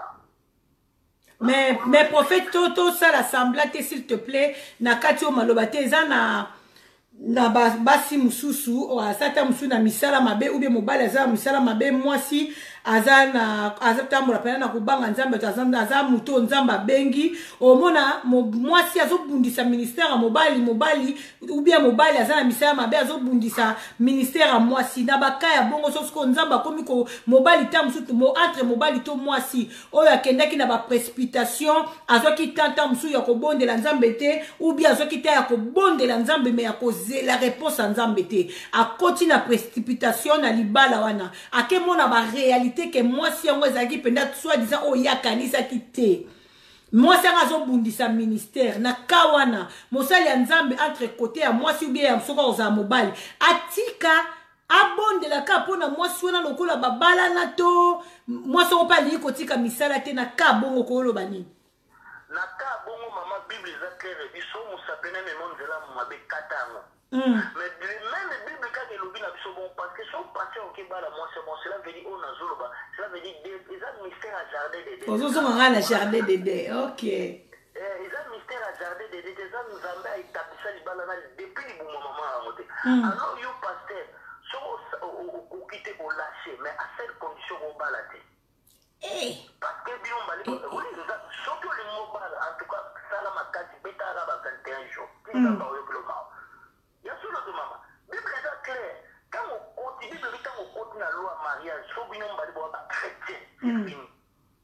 Mais prophète, to sala semblant te, s'il te plaît, na kati oyo maloba te eza na basi mosusu oyo aza ta mosusu na misala mabe, ou bien mobali aza na misala mabe, mwasi aza na aza tambola mpena na kobanga Nzambe, to aza moto oyo Nzambe abengi. Omona mwasi azobundisa ministère ya mobali, mobali ou bien mobali aza na misala mabe, azobundisa ministère ya mwasi. Na baka ya bongo, so sikoyo Nzambe akomi ko mobali ta mosusu entre mobali to mwasi oyo akendaki na baprécipitation, azwaki tanta mosusu ya kobondela Nzambe te, ou bien azwaki ta ya kobondela Nzambe me ya kozela réponse ya Nzambe te, akoti na précipitation na libala wana, akemona baréalité ke mwasi yango ezalaki mpenza soi-disant oyo ye akanisaki te. Mwasi yango azobundisa ministère. Na ka wana, mosali ya Nzambe, entre côté ya mwasi ou bien ya soki akozala mobali, atika, abondelaka mpona mwasi wana lokola babalana, to mwasi yango mpe alingi kotika misala te. Na ka bongo, kooloba nini? Na ka bongo, mama, Bible eza claire. Biso mosapi na memo nzela mabe, kata yango. Mais même Bible kaka elobi na biso bon, parce que so pasteur okebala mwasi, bon, cela veut dire oyo nazoloba, cela veut dire eza mystère ya jardin d'Eden. Ozozonga ngai na jardin d'Eden, ok. Eza mystère ya jardin d'Eden te, eza Nzambe aétablisa libala na depuis libuma mama yango te. Alors yo pasteur, soki okoki te olâche, mais à cette condition, kobala te. Parce que bino mbali, oui, soki olingi obala, en tout cas sala makasi, betaka ba 21 jours ti Nzambe aoyoki lomao ya solo te. Mama, Bible eza claire. Ntango okoti, Bible ebi, ntango okoti na loi mariage, so bino mbali boya bachrétien, c'est fini,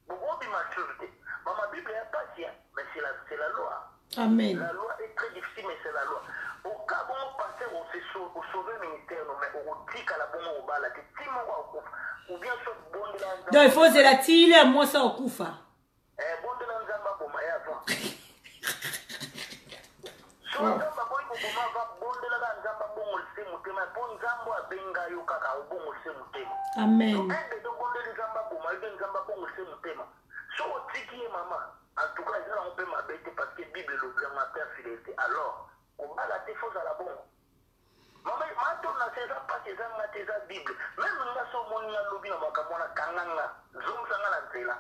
bokobima susu te. Mama, Bible ya pasi, mais c'est la loi. Amen. La loi est très difficile, mais c'est la loi. Au cas bongo, pasteur, osauve ministère no, mais okotikala bongo, obala te ti moko akokufa, ou bien so bondela Nzambe. Donc il faut ozela tile ya mwasi akokufa. Bondela Nzambe aboma ye avant. So Nzambe aboyi koboma avant, bondelaka Nzambe abongolise motema, mpo Nzambe abenga yo kaka obongolise motema. Amen. Ebe tobondeli Nzambe aboma yo mpe Nzambe abongolise motema. So otiki ye, mama, en tout cas eza nango mpe mabe te, parce que Bible elobi yango ate infidélité. Alors kobala te, fo ozala bongo. Mama, matona se eza mpasi, eza nga te, eza Bible. Même nga, so omoni nga lobi na makambo wana, kanga nga, zongisa nga na nzela.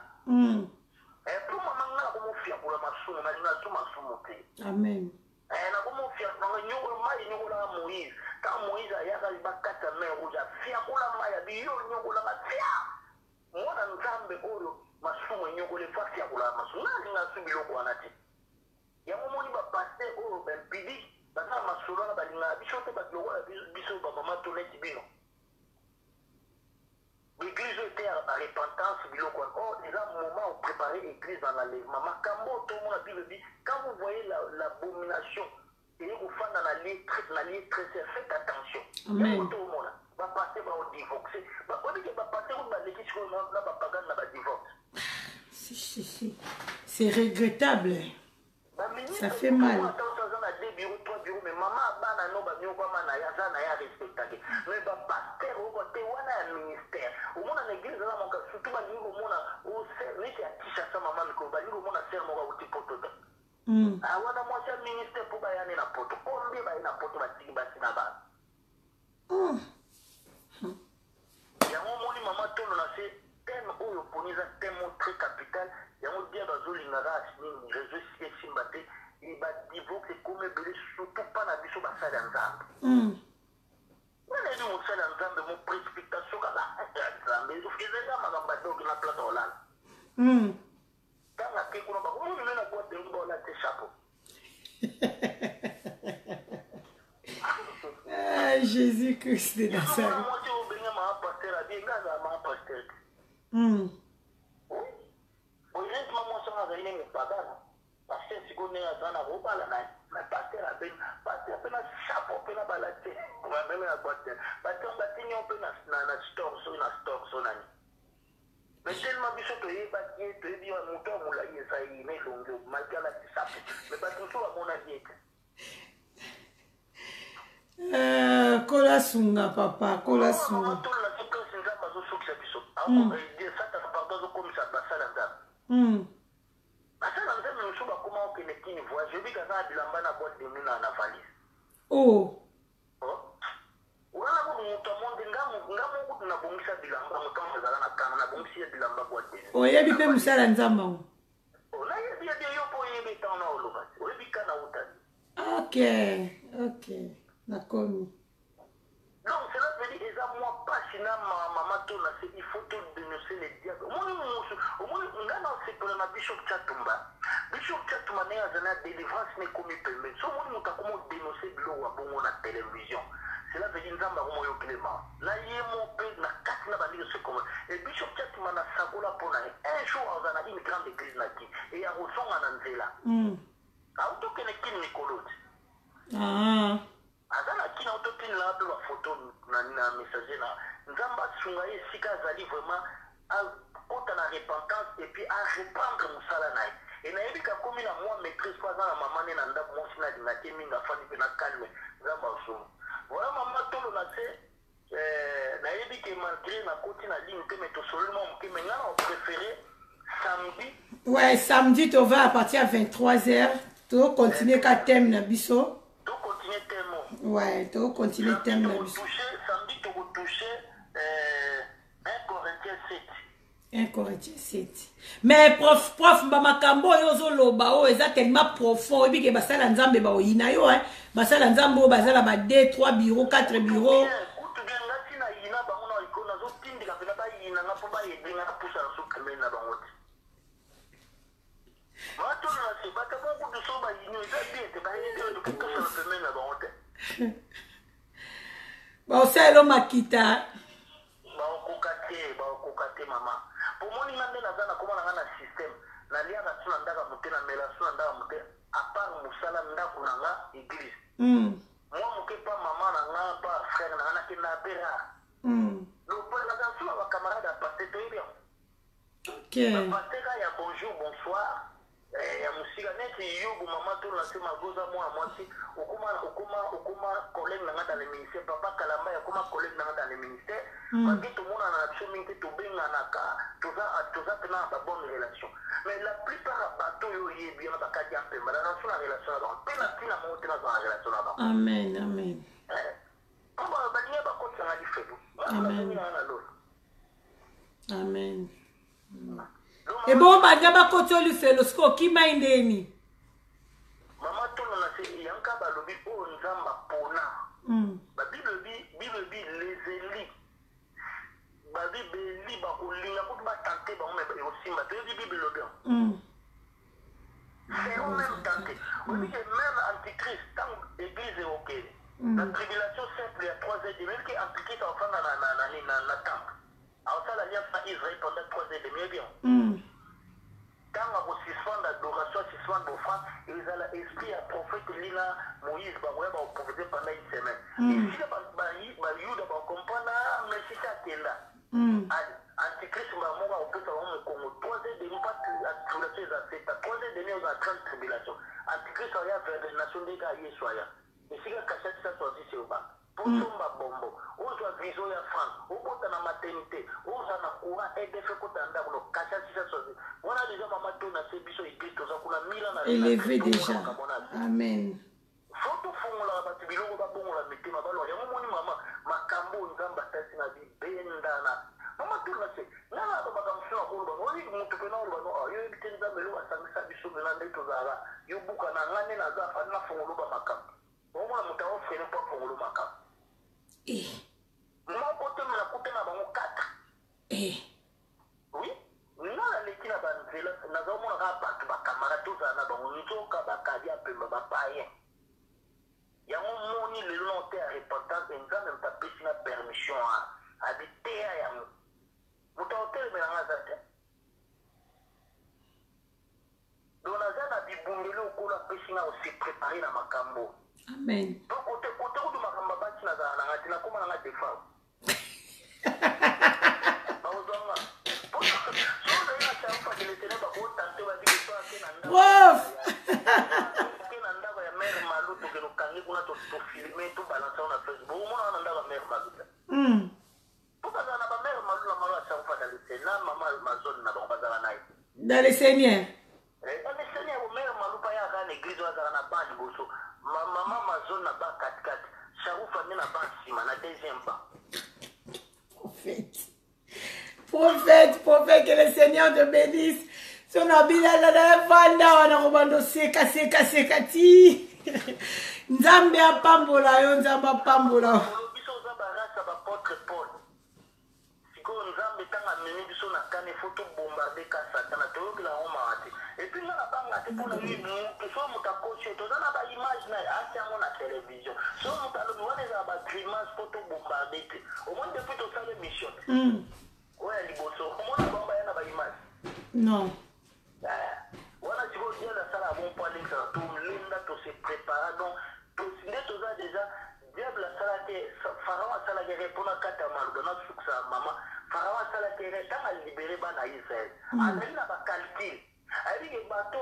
Po mama, nga nakomofiakola masumu, nalinga so masumu te. Amen. Nakomofiakolanga nyokolo mai, enyokolaka Moïse. Ntango Moïse ayaka bakata mer Rouge, afiakola mai, abi yo nyokolanga fia mwana Nzambe oyo masumu enyokoli, efo afiakolaka masumu. Nga alinga su biloko wana te. Yango omoni bapasteur oyo baimpudique baza na masolo wana, balingaka biso te, bato lokola biso bamama to neti bino. L'église oyo eteyaka barepentance, biloko wana, or eza moment opréparer église na l'enlèvement. Makambo oyo tomona, Bible bi, quand vous voyez l'abomination eye kofanda na lieu très saint, faites attention. Yango tomona bapasteur baodivorce, oyebike bapasteur oyo baleki sikoyo na bapagane na badivorce. Si, si, si. C'est regrettable. Ça fait mal. Aza na deux bureau, trois bureau, mais mama abana no banyokwama na ye, aza na ye, arespectake. Mais bapasteur oko te wana ya ministère, omona na église aza moka, surtout balingi komona neti ya Kinshasa, mama, mikolo balingi komona sœur moko akuti poto te. Wana mwasi ya ministère, mpo bayane na poto, combien baye na poto, batiki basi na bana. Yango omoni, mama, tolo na se, thème oyo oponi eza thème moko très capital. Yango dia bazolingaka nini, réseau esika esimba te, badivorce ekomi ebele, surtout mpa na biso basali ya Nzambe. Nga nayebi mosali ya Nzambe mo précipitation kaka ya Nzambe, ezalika makambo adoki na place olala. Ntango ake kuna, bakomoni me na boîte de nuit, baola te chapeau. Ah, Jésus Christ de Nazareth. Mwasi oyo obenge mama pasteur, abi nga azala mama pasteur te. Honnêtement, mwasi wana azali ne mopagana. Pasteur sikoyo ndenge aza na kobala na ye, mais pasteur abengi pasteur. Atia mpe na chapeau mpe na balati bameme na boîte bato batini yo mpe na store, soki na store so nani. Mais tellement biso toyebaki ye, toyebi ya moto ya molai eza ye na elongi malgré alati sapo, mais bato mosusu bamonaki ye te. Kola sunga papa, kola sunga. Tolola te, place Nzambe azosukisa biso, Satana, pardon, azokomisa basala Nzambe. Basala Nzambe mosusu bakoma okende kini voyage, oyebi kaza na bilamba na boîte de nuit na valise. Oh. Wana kutu moto amonde nga moko kutu nabongisa bilamba yango ntango nazala na kanga, nabongisi ye bilamba, boîte de nuit. Oyebi mpe mosala Nzambe yango. Nayebi yebi yo mpo oyebi ntango na oloba te, oyebi kana utani. Ok, nakomi. Donc cela veut dire eza mwa pasi na mama to na se, il faut to dénoncer le diable. Omoni mosu, omoni nga na osepela na Bishop Chatumba. Bishop Chatumba ndenge aza na délivrance na ekomi pembeni. So omoni moto akoma odénoncer biloko ya bongo na télévision, cela veut dire Nzambe akoma oyokile mawa na ye mo mpe na kati na bandiki sekoma. E Bishop Chatumba, na sakola mpo na ye, un jour aza na une grande église na ki e akozonga na nzela. Autokende kini mikolo ti. Ah. Aza na kina, autotinelanga mpe bafoto na messager na Nzambe asunga ye esika azali, vraiment akota na repentance et puis areprendre mosala na ye. E nayebi kakomi na mwa maîtrise mpo aza na mama ne na ndako, mwasi na alingaki ye mingi, afandi mpe na calme, Nzambe asunga. Voilà, mama tolo na se. Nayebi ke malgré nakoti na ligne te, mais tosololi mwa moke, mais nga na préféré samedi. Ouais, samedi tova à partir ya 23 heures, tocontinue ka thème na biso. Tocontinue thème. Ouais, tocontinue thème na biso. Samedi tokotouche 1 Corinthiens 7. 1 Corinthiens 7. Mais prof, bamakambo oyo ozoloba oyo eza tellement profond, oyebi ke basala Nzambe baoyina yo, hein? Basala Nzambe oyo baza na ba 2, 3 bureau, 4 bureau. Kutu bien, nga ntina yina bango na iko, nazotindika mpena bayina nga mpo bayebi nga napusa na so pembeni na bango te. Batolo na se bato moko kutu so bayini, eza bien te, bayebi oyo tokopusa na pembeni na bango te. Baosalelo makita. Baokoka te, baokoka te mama. Pomoni nga nde naza, nakoma na nga na système, naliaka so na ndaka mote, namela so na ndaka mote, à part mosala, ndako na nga, église. Mwa moke pa mama na nga, pa frère na nga, nakendaka mpe rare. Donc naza so na bacamarade ya pasteur, toyebi yango. Bapasteur ya bonjour, bonsoir, ya mosika neti yo bo mama to na se magoza mwana mwasi, okoma collègue na nga dans le ministère, papa Kalamba akoma collègue na nga dans le ministère. Malgré tomonana na biso mingi te, tobenganaka, toza mpena na babonne relation. Mais la plupart ya bato oyo oyebi wana bakadi ya mpemba, naza so na relation na bango mpe na ntina moko te, naza na relation na bango. Amen, amen. Mpo balingi bakotisanga lifelo. Amen. Na lola. Amen. Ebongo balinga bakoti yo lifelo, sikoyo okimai ndeni? Mama tolo na se yanka, balobi oyo Nzambe apona. Babible ebi, Bible ebi les élus, babi beli bakolinga kutu batante bango, me ekosimba. Toyebi Bible elobi yango. Seront même tentés. Oyebi ke même antichrist, ntango église ekokende na tribulation simple ya 3 heures demi, oyebi ke antichrist akofanda na temple, akosala alliance na Israël pendant 3 heures demi, oyebi yango? Ntango akosuspendre adoration, asuspendre offrande, ezala esprit ya prophète Lina Moïse, bakoya bakoprofete pendant une semaine. Esika bayuda bakomprendre mesisi akenda. Antichrist mbala moko akopesa bango mokongo 3 heures demi, pa tribulation eza seta 3 heures demi, oza grande tribulation. Antichrist aya vers les nations ndenge Yesu aya esika kashati saswazisi obanga mpo somba bombo, ozwa visa ya France, obota na maternité, ozwa na courant, EDF ekota na ndako no kasha sisa swazi wana deja. Mama to na se, biso église toza kuna mila na élevé déjà. Amen. Fo tofungolaka bato biloko, babongola mitema, balwa yango. Moni mama, makambo oyo Nzambe atasi na bibendana, mama to na se, nga na makambo mosusu nakoloba, oyi motu mpena oloba no, yo yebi te Nzambe eloko asangisa biso mpena nde tozalaka. Yo buka na nga nde naza fali nafungolo bamakambo, omona moto aofrene mpo afongolo makambo moko te, me nakuta na bango 4. Oui, nga naleki na banzela, nazomona kaka bato bacamarade tozala na bango, nzoka bakadi ya pemba, bapayen yango. Moni lelo na oteya repentance, Nzambe moto apesi nga permission abi teya yango, moto aotelemela nga aza te. Donc naza na bibundeli okolo apesi nga ose prépare na makambo. Amen. Donc kote kote kutu makambo ya basi nazala na nga te, nakoma na nga defao. Bakozwa nga. Po soki ozali na charufa de l'Eternel bakotante babiki so ake na ndako. Prof. Ake na ndako ya mère Malou tokende okangi kuna tofilme tobalanse yango na Facebook. Omona wana ndako ya mère Malou te. Po bazala na ba mère Malou na Malou ya charufa de l'Eternel na mama Mazone na bango bazala na ye. Dans le Seigneur. Eh, ba meseni ya bomere malupa ya kaka na eglise oyo azalaka na ban liboso ma, mama amazon na ban katikati sharufa nde na ban nsima na deuxième ban. Prophète, prophète, prophète, que le Seigneur te bénisse. So na bilala na vanda wana kobanda oseka seka seka ti. Nzambe apambola yo, Nzambe apambola yo. Biso oza ba race ya ba apotre Paul. Sikoyo nzambe tango amemi biso na kane faut to bombarde ka satana toyokela yango mawa te epuis nga na banga te pona nini mutu soki mutu akosi yo toza na ba image naye atia yango na television soki mutu alobi wana ezala ba grimace po to bombarde te omoni depuis tosala emission te oyo ya liboso omona bango baya na ba image non. Eh, wana sikoyo diable asalaka bon mpo alekisaka tolenda to se prepara donc nde toza deja diable asalaki pharaon asalaki erreur mpona kata maloba nasukisa mama pharaon asalaki erreur ntango alibere bana ya israel azali na bacalcule ayebi ke bato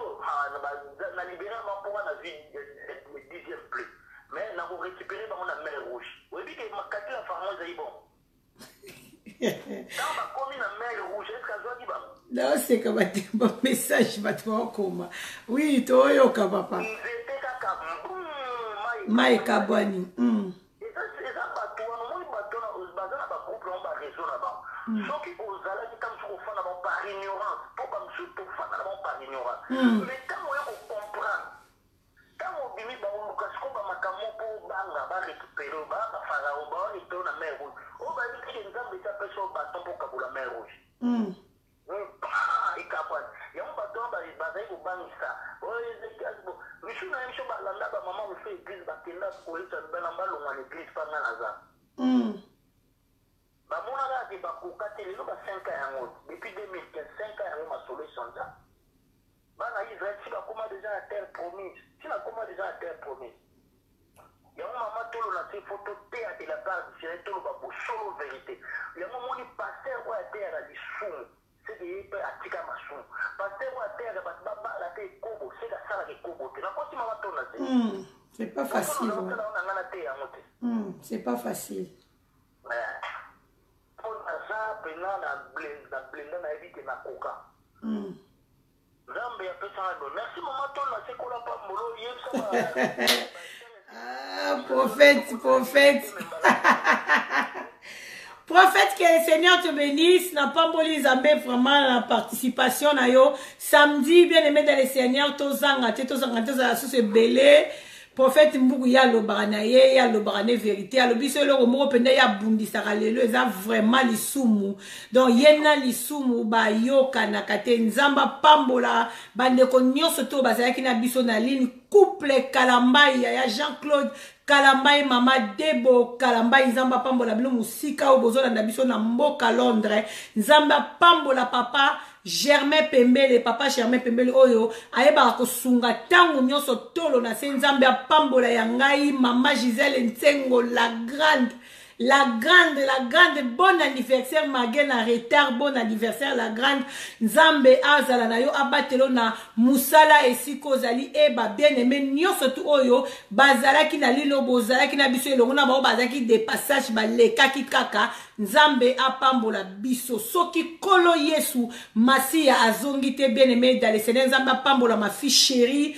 na libere yango mpo nazwi dixième plus mais nakorécupere bango na mer rouge oyebi ke calcule ya pharaon ezali bon. Ntango bakomi na mer rouge, est-ce azwaki bango? Naoseka bamessage bato bakoma. Oui, toyoka papa. Nzete kaka mbum, mai ekabwani. Eza bato wana, omoni bato wana baza na bagroupe na bango, bareseau na bango. Soki ozalaki ntango mosusu kofanda bango par ignorance, mpo bamosusu tofanda na bango par ignorance. Mais ntango oye kocomprendre, Tango obimi baoluka sikoyo ba makambo po obanga ba recuperer yo ba ba pharaon ba recuperer yo na mer rouge oyo bayebi te ke nzambe esi apesa yo baton po okabola mer rouge paa ekabwani yango bato wana bazali kobangisa oyo ezekias bo misusu na ye biso balanda ba mama mosusu eglise bakenda koyebisa mibali balongwa na eglise pa nga naza bamona kaka ke bakoka te lelo ba 5 ans yango depuis 2015 5 ans yango masolo echangea. Bana Israël si bakoma dejà na terre promise si nakoma dejà na terre promise yango mama tolo na se faut toteya de la part du Seigneur toloba bosolo verite yango omoni pasteur oyo ateyaka lisumu seke ye pe atika masumu pasteur oyo ateyaka bato babala te ekobo seke asalaka ekobo te nakosi mama tolo na se. C'est pas facile. Ouais. Na nga nateya yango te. C'est pas facile. Po naza pena na blenda nayebi ke nakoka. Nzambe apesa nga don. Merci maman Tol na sekola pambolo yebisa ba Ah, prophète, prophète. Prophète, que le Seigneur te bénisse. Na pamboli Nzambe vraiment la participation na yo. Samedi, bien aimé dans le Seigneur, tozanga te, tozanga te, tozala sous ebele. Prophète Mbuku ye alobaka na ye, ye alobaka ne verite. Alobi so eloko moko mpenza ye abundisaka lelo eza vraiment lisumu. Donc ye na lisumu bayokanaka te. Nzambe apambola bandeko nyonso to bazalaki na biso na ligne. Couple Kalambayi, yaya Jean-Claude Kalambayi, mama Debo Kalambayi, Nzambe apambola bino mosika oyo bozolanda biso na mboka Londres. Nzambe apambola papa Germain Pembele, papa Germain Pembele oyo ayebaka kosunga ntango nyonso tolo na se. Nzambe apambola ya ngai mama Gisèle Nsengo, la grande, la grande, la grande. Bon anniversaire malgré na retard, bon anniversaire la grande. Nzambe azala na yo, abatelo na musala esika ozali. E ba bien aimé nyonso tu oyo bazalaki na lino, bozalaki na biso elongo na bango, bazalaki de passage, balekaki kaka. Nzambe apambola biso. Soki Nkolo Yesu Masiya azongi te, bien aimé dans le Seigneur, Nzambe apambola ma fille chérie,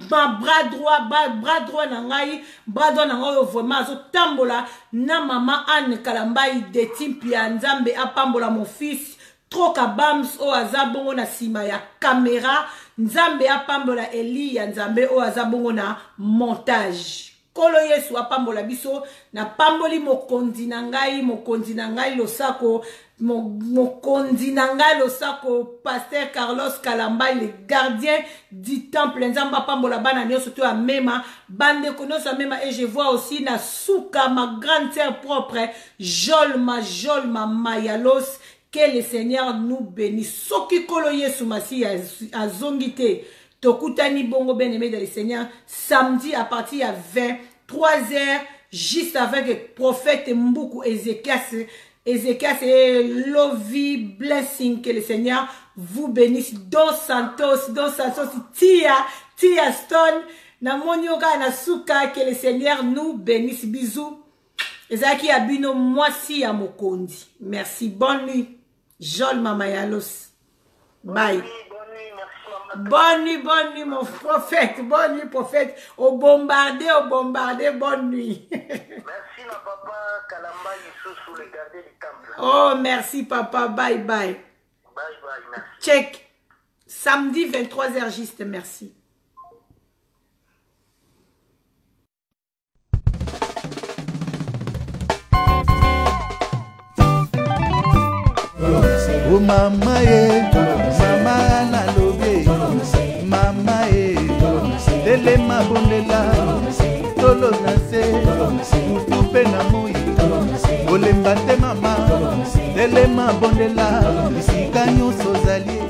ma bras droit, bras droit na ngai, bras droit na ngai oyo vraiment azotambola na mama Anne Kalambayi de Timpia. Nzambe apambola mon fils Troka Bams oyo aza bongo na sima ya caméra. Nzambe apambola Eli ya Nzambe oyo aza bongo na montage. Nkolo Yesu apambola biso. Napamboli mokonzi na ngai, mokonzi na ngai losako, mokonzi na ngai losako, Pasteur Carlos Kalambay, le gardien du temple. Nzambe apambola bana nyonso to amema, bandeko nyonso amema. Et je vois aussi na suka ma grande sœur propre, Jolma, Jolma Mayalos. Que le Seigneur nous bénisse. Soki Nkolo Yesu Masiya azongi te, tokutani bongo bien aimé dans le Seigneur samedi à partir ya 3h juste avec prophète Mbuku Ezekias. Ezekias et Lovi Blessing, que le Seigneur vous bénisse. Don Santos, Don Santos, Tia, Tia Stone, namoni yo kaka na suka, que le Seigneur nous bénisse. Bisous. Ezalaki ya bino mwasi ya mokonzi. Merci. Bonne nuit. Jol Mama Yalos. Bye. Bonne nuit, bonne nuit, mon prophète. Bonne nuit, prophète. Au bombardé, au bombardé, bonne nuit. Merci, ma papa Kalamba Issou, le gardien du temple. Oh, merci, papa. Bye, bye. Bye, bye, merci. Check. Samedi, 23h juste, merci. O mama ye, mama nalobi, mama ye, telema bondela, tolo na se, butu mpe na moi, kolemba te mama, telema bondela, bisika nyonso ozali.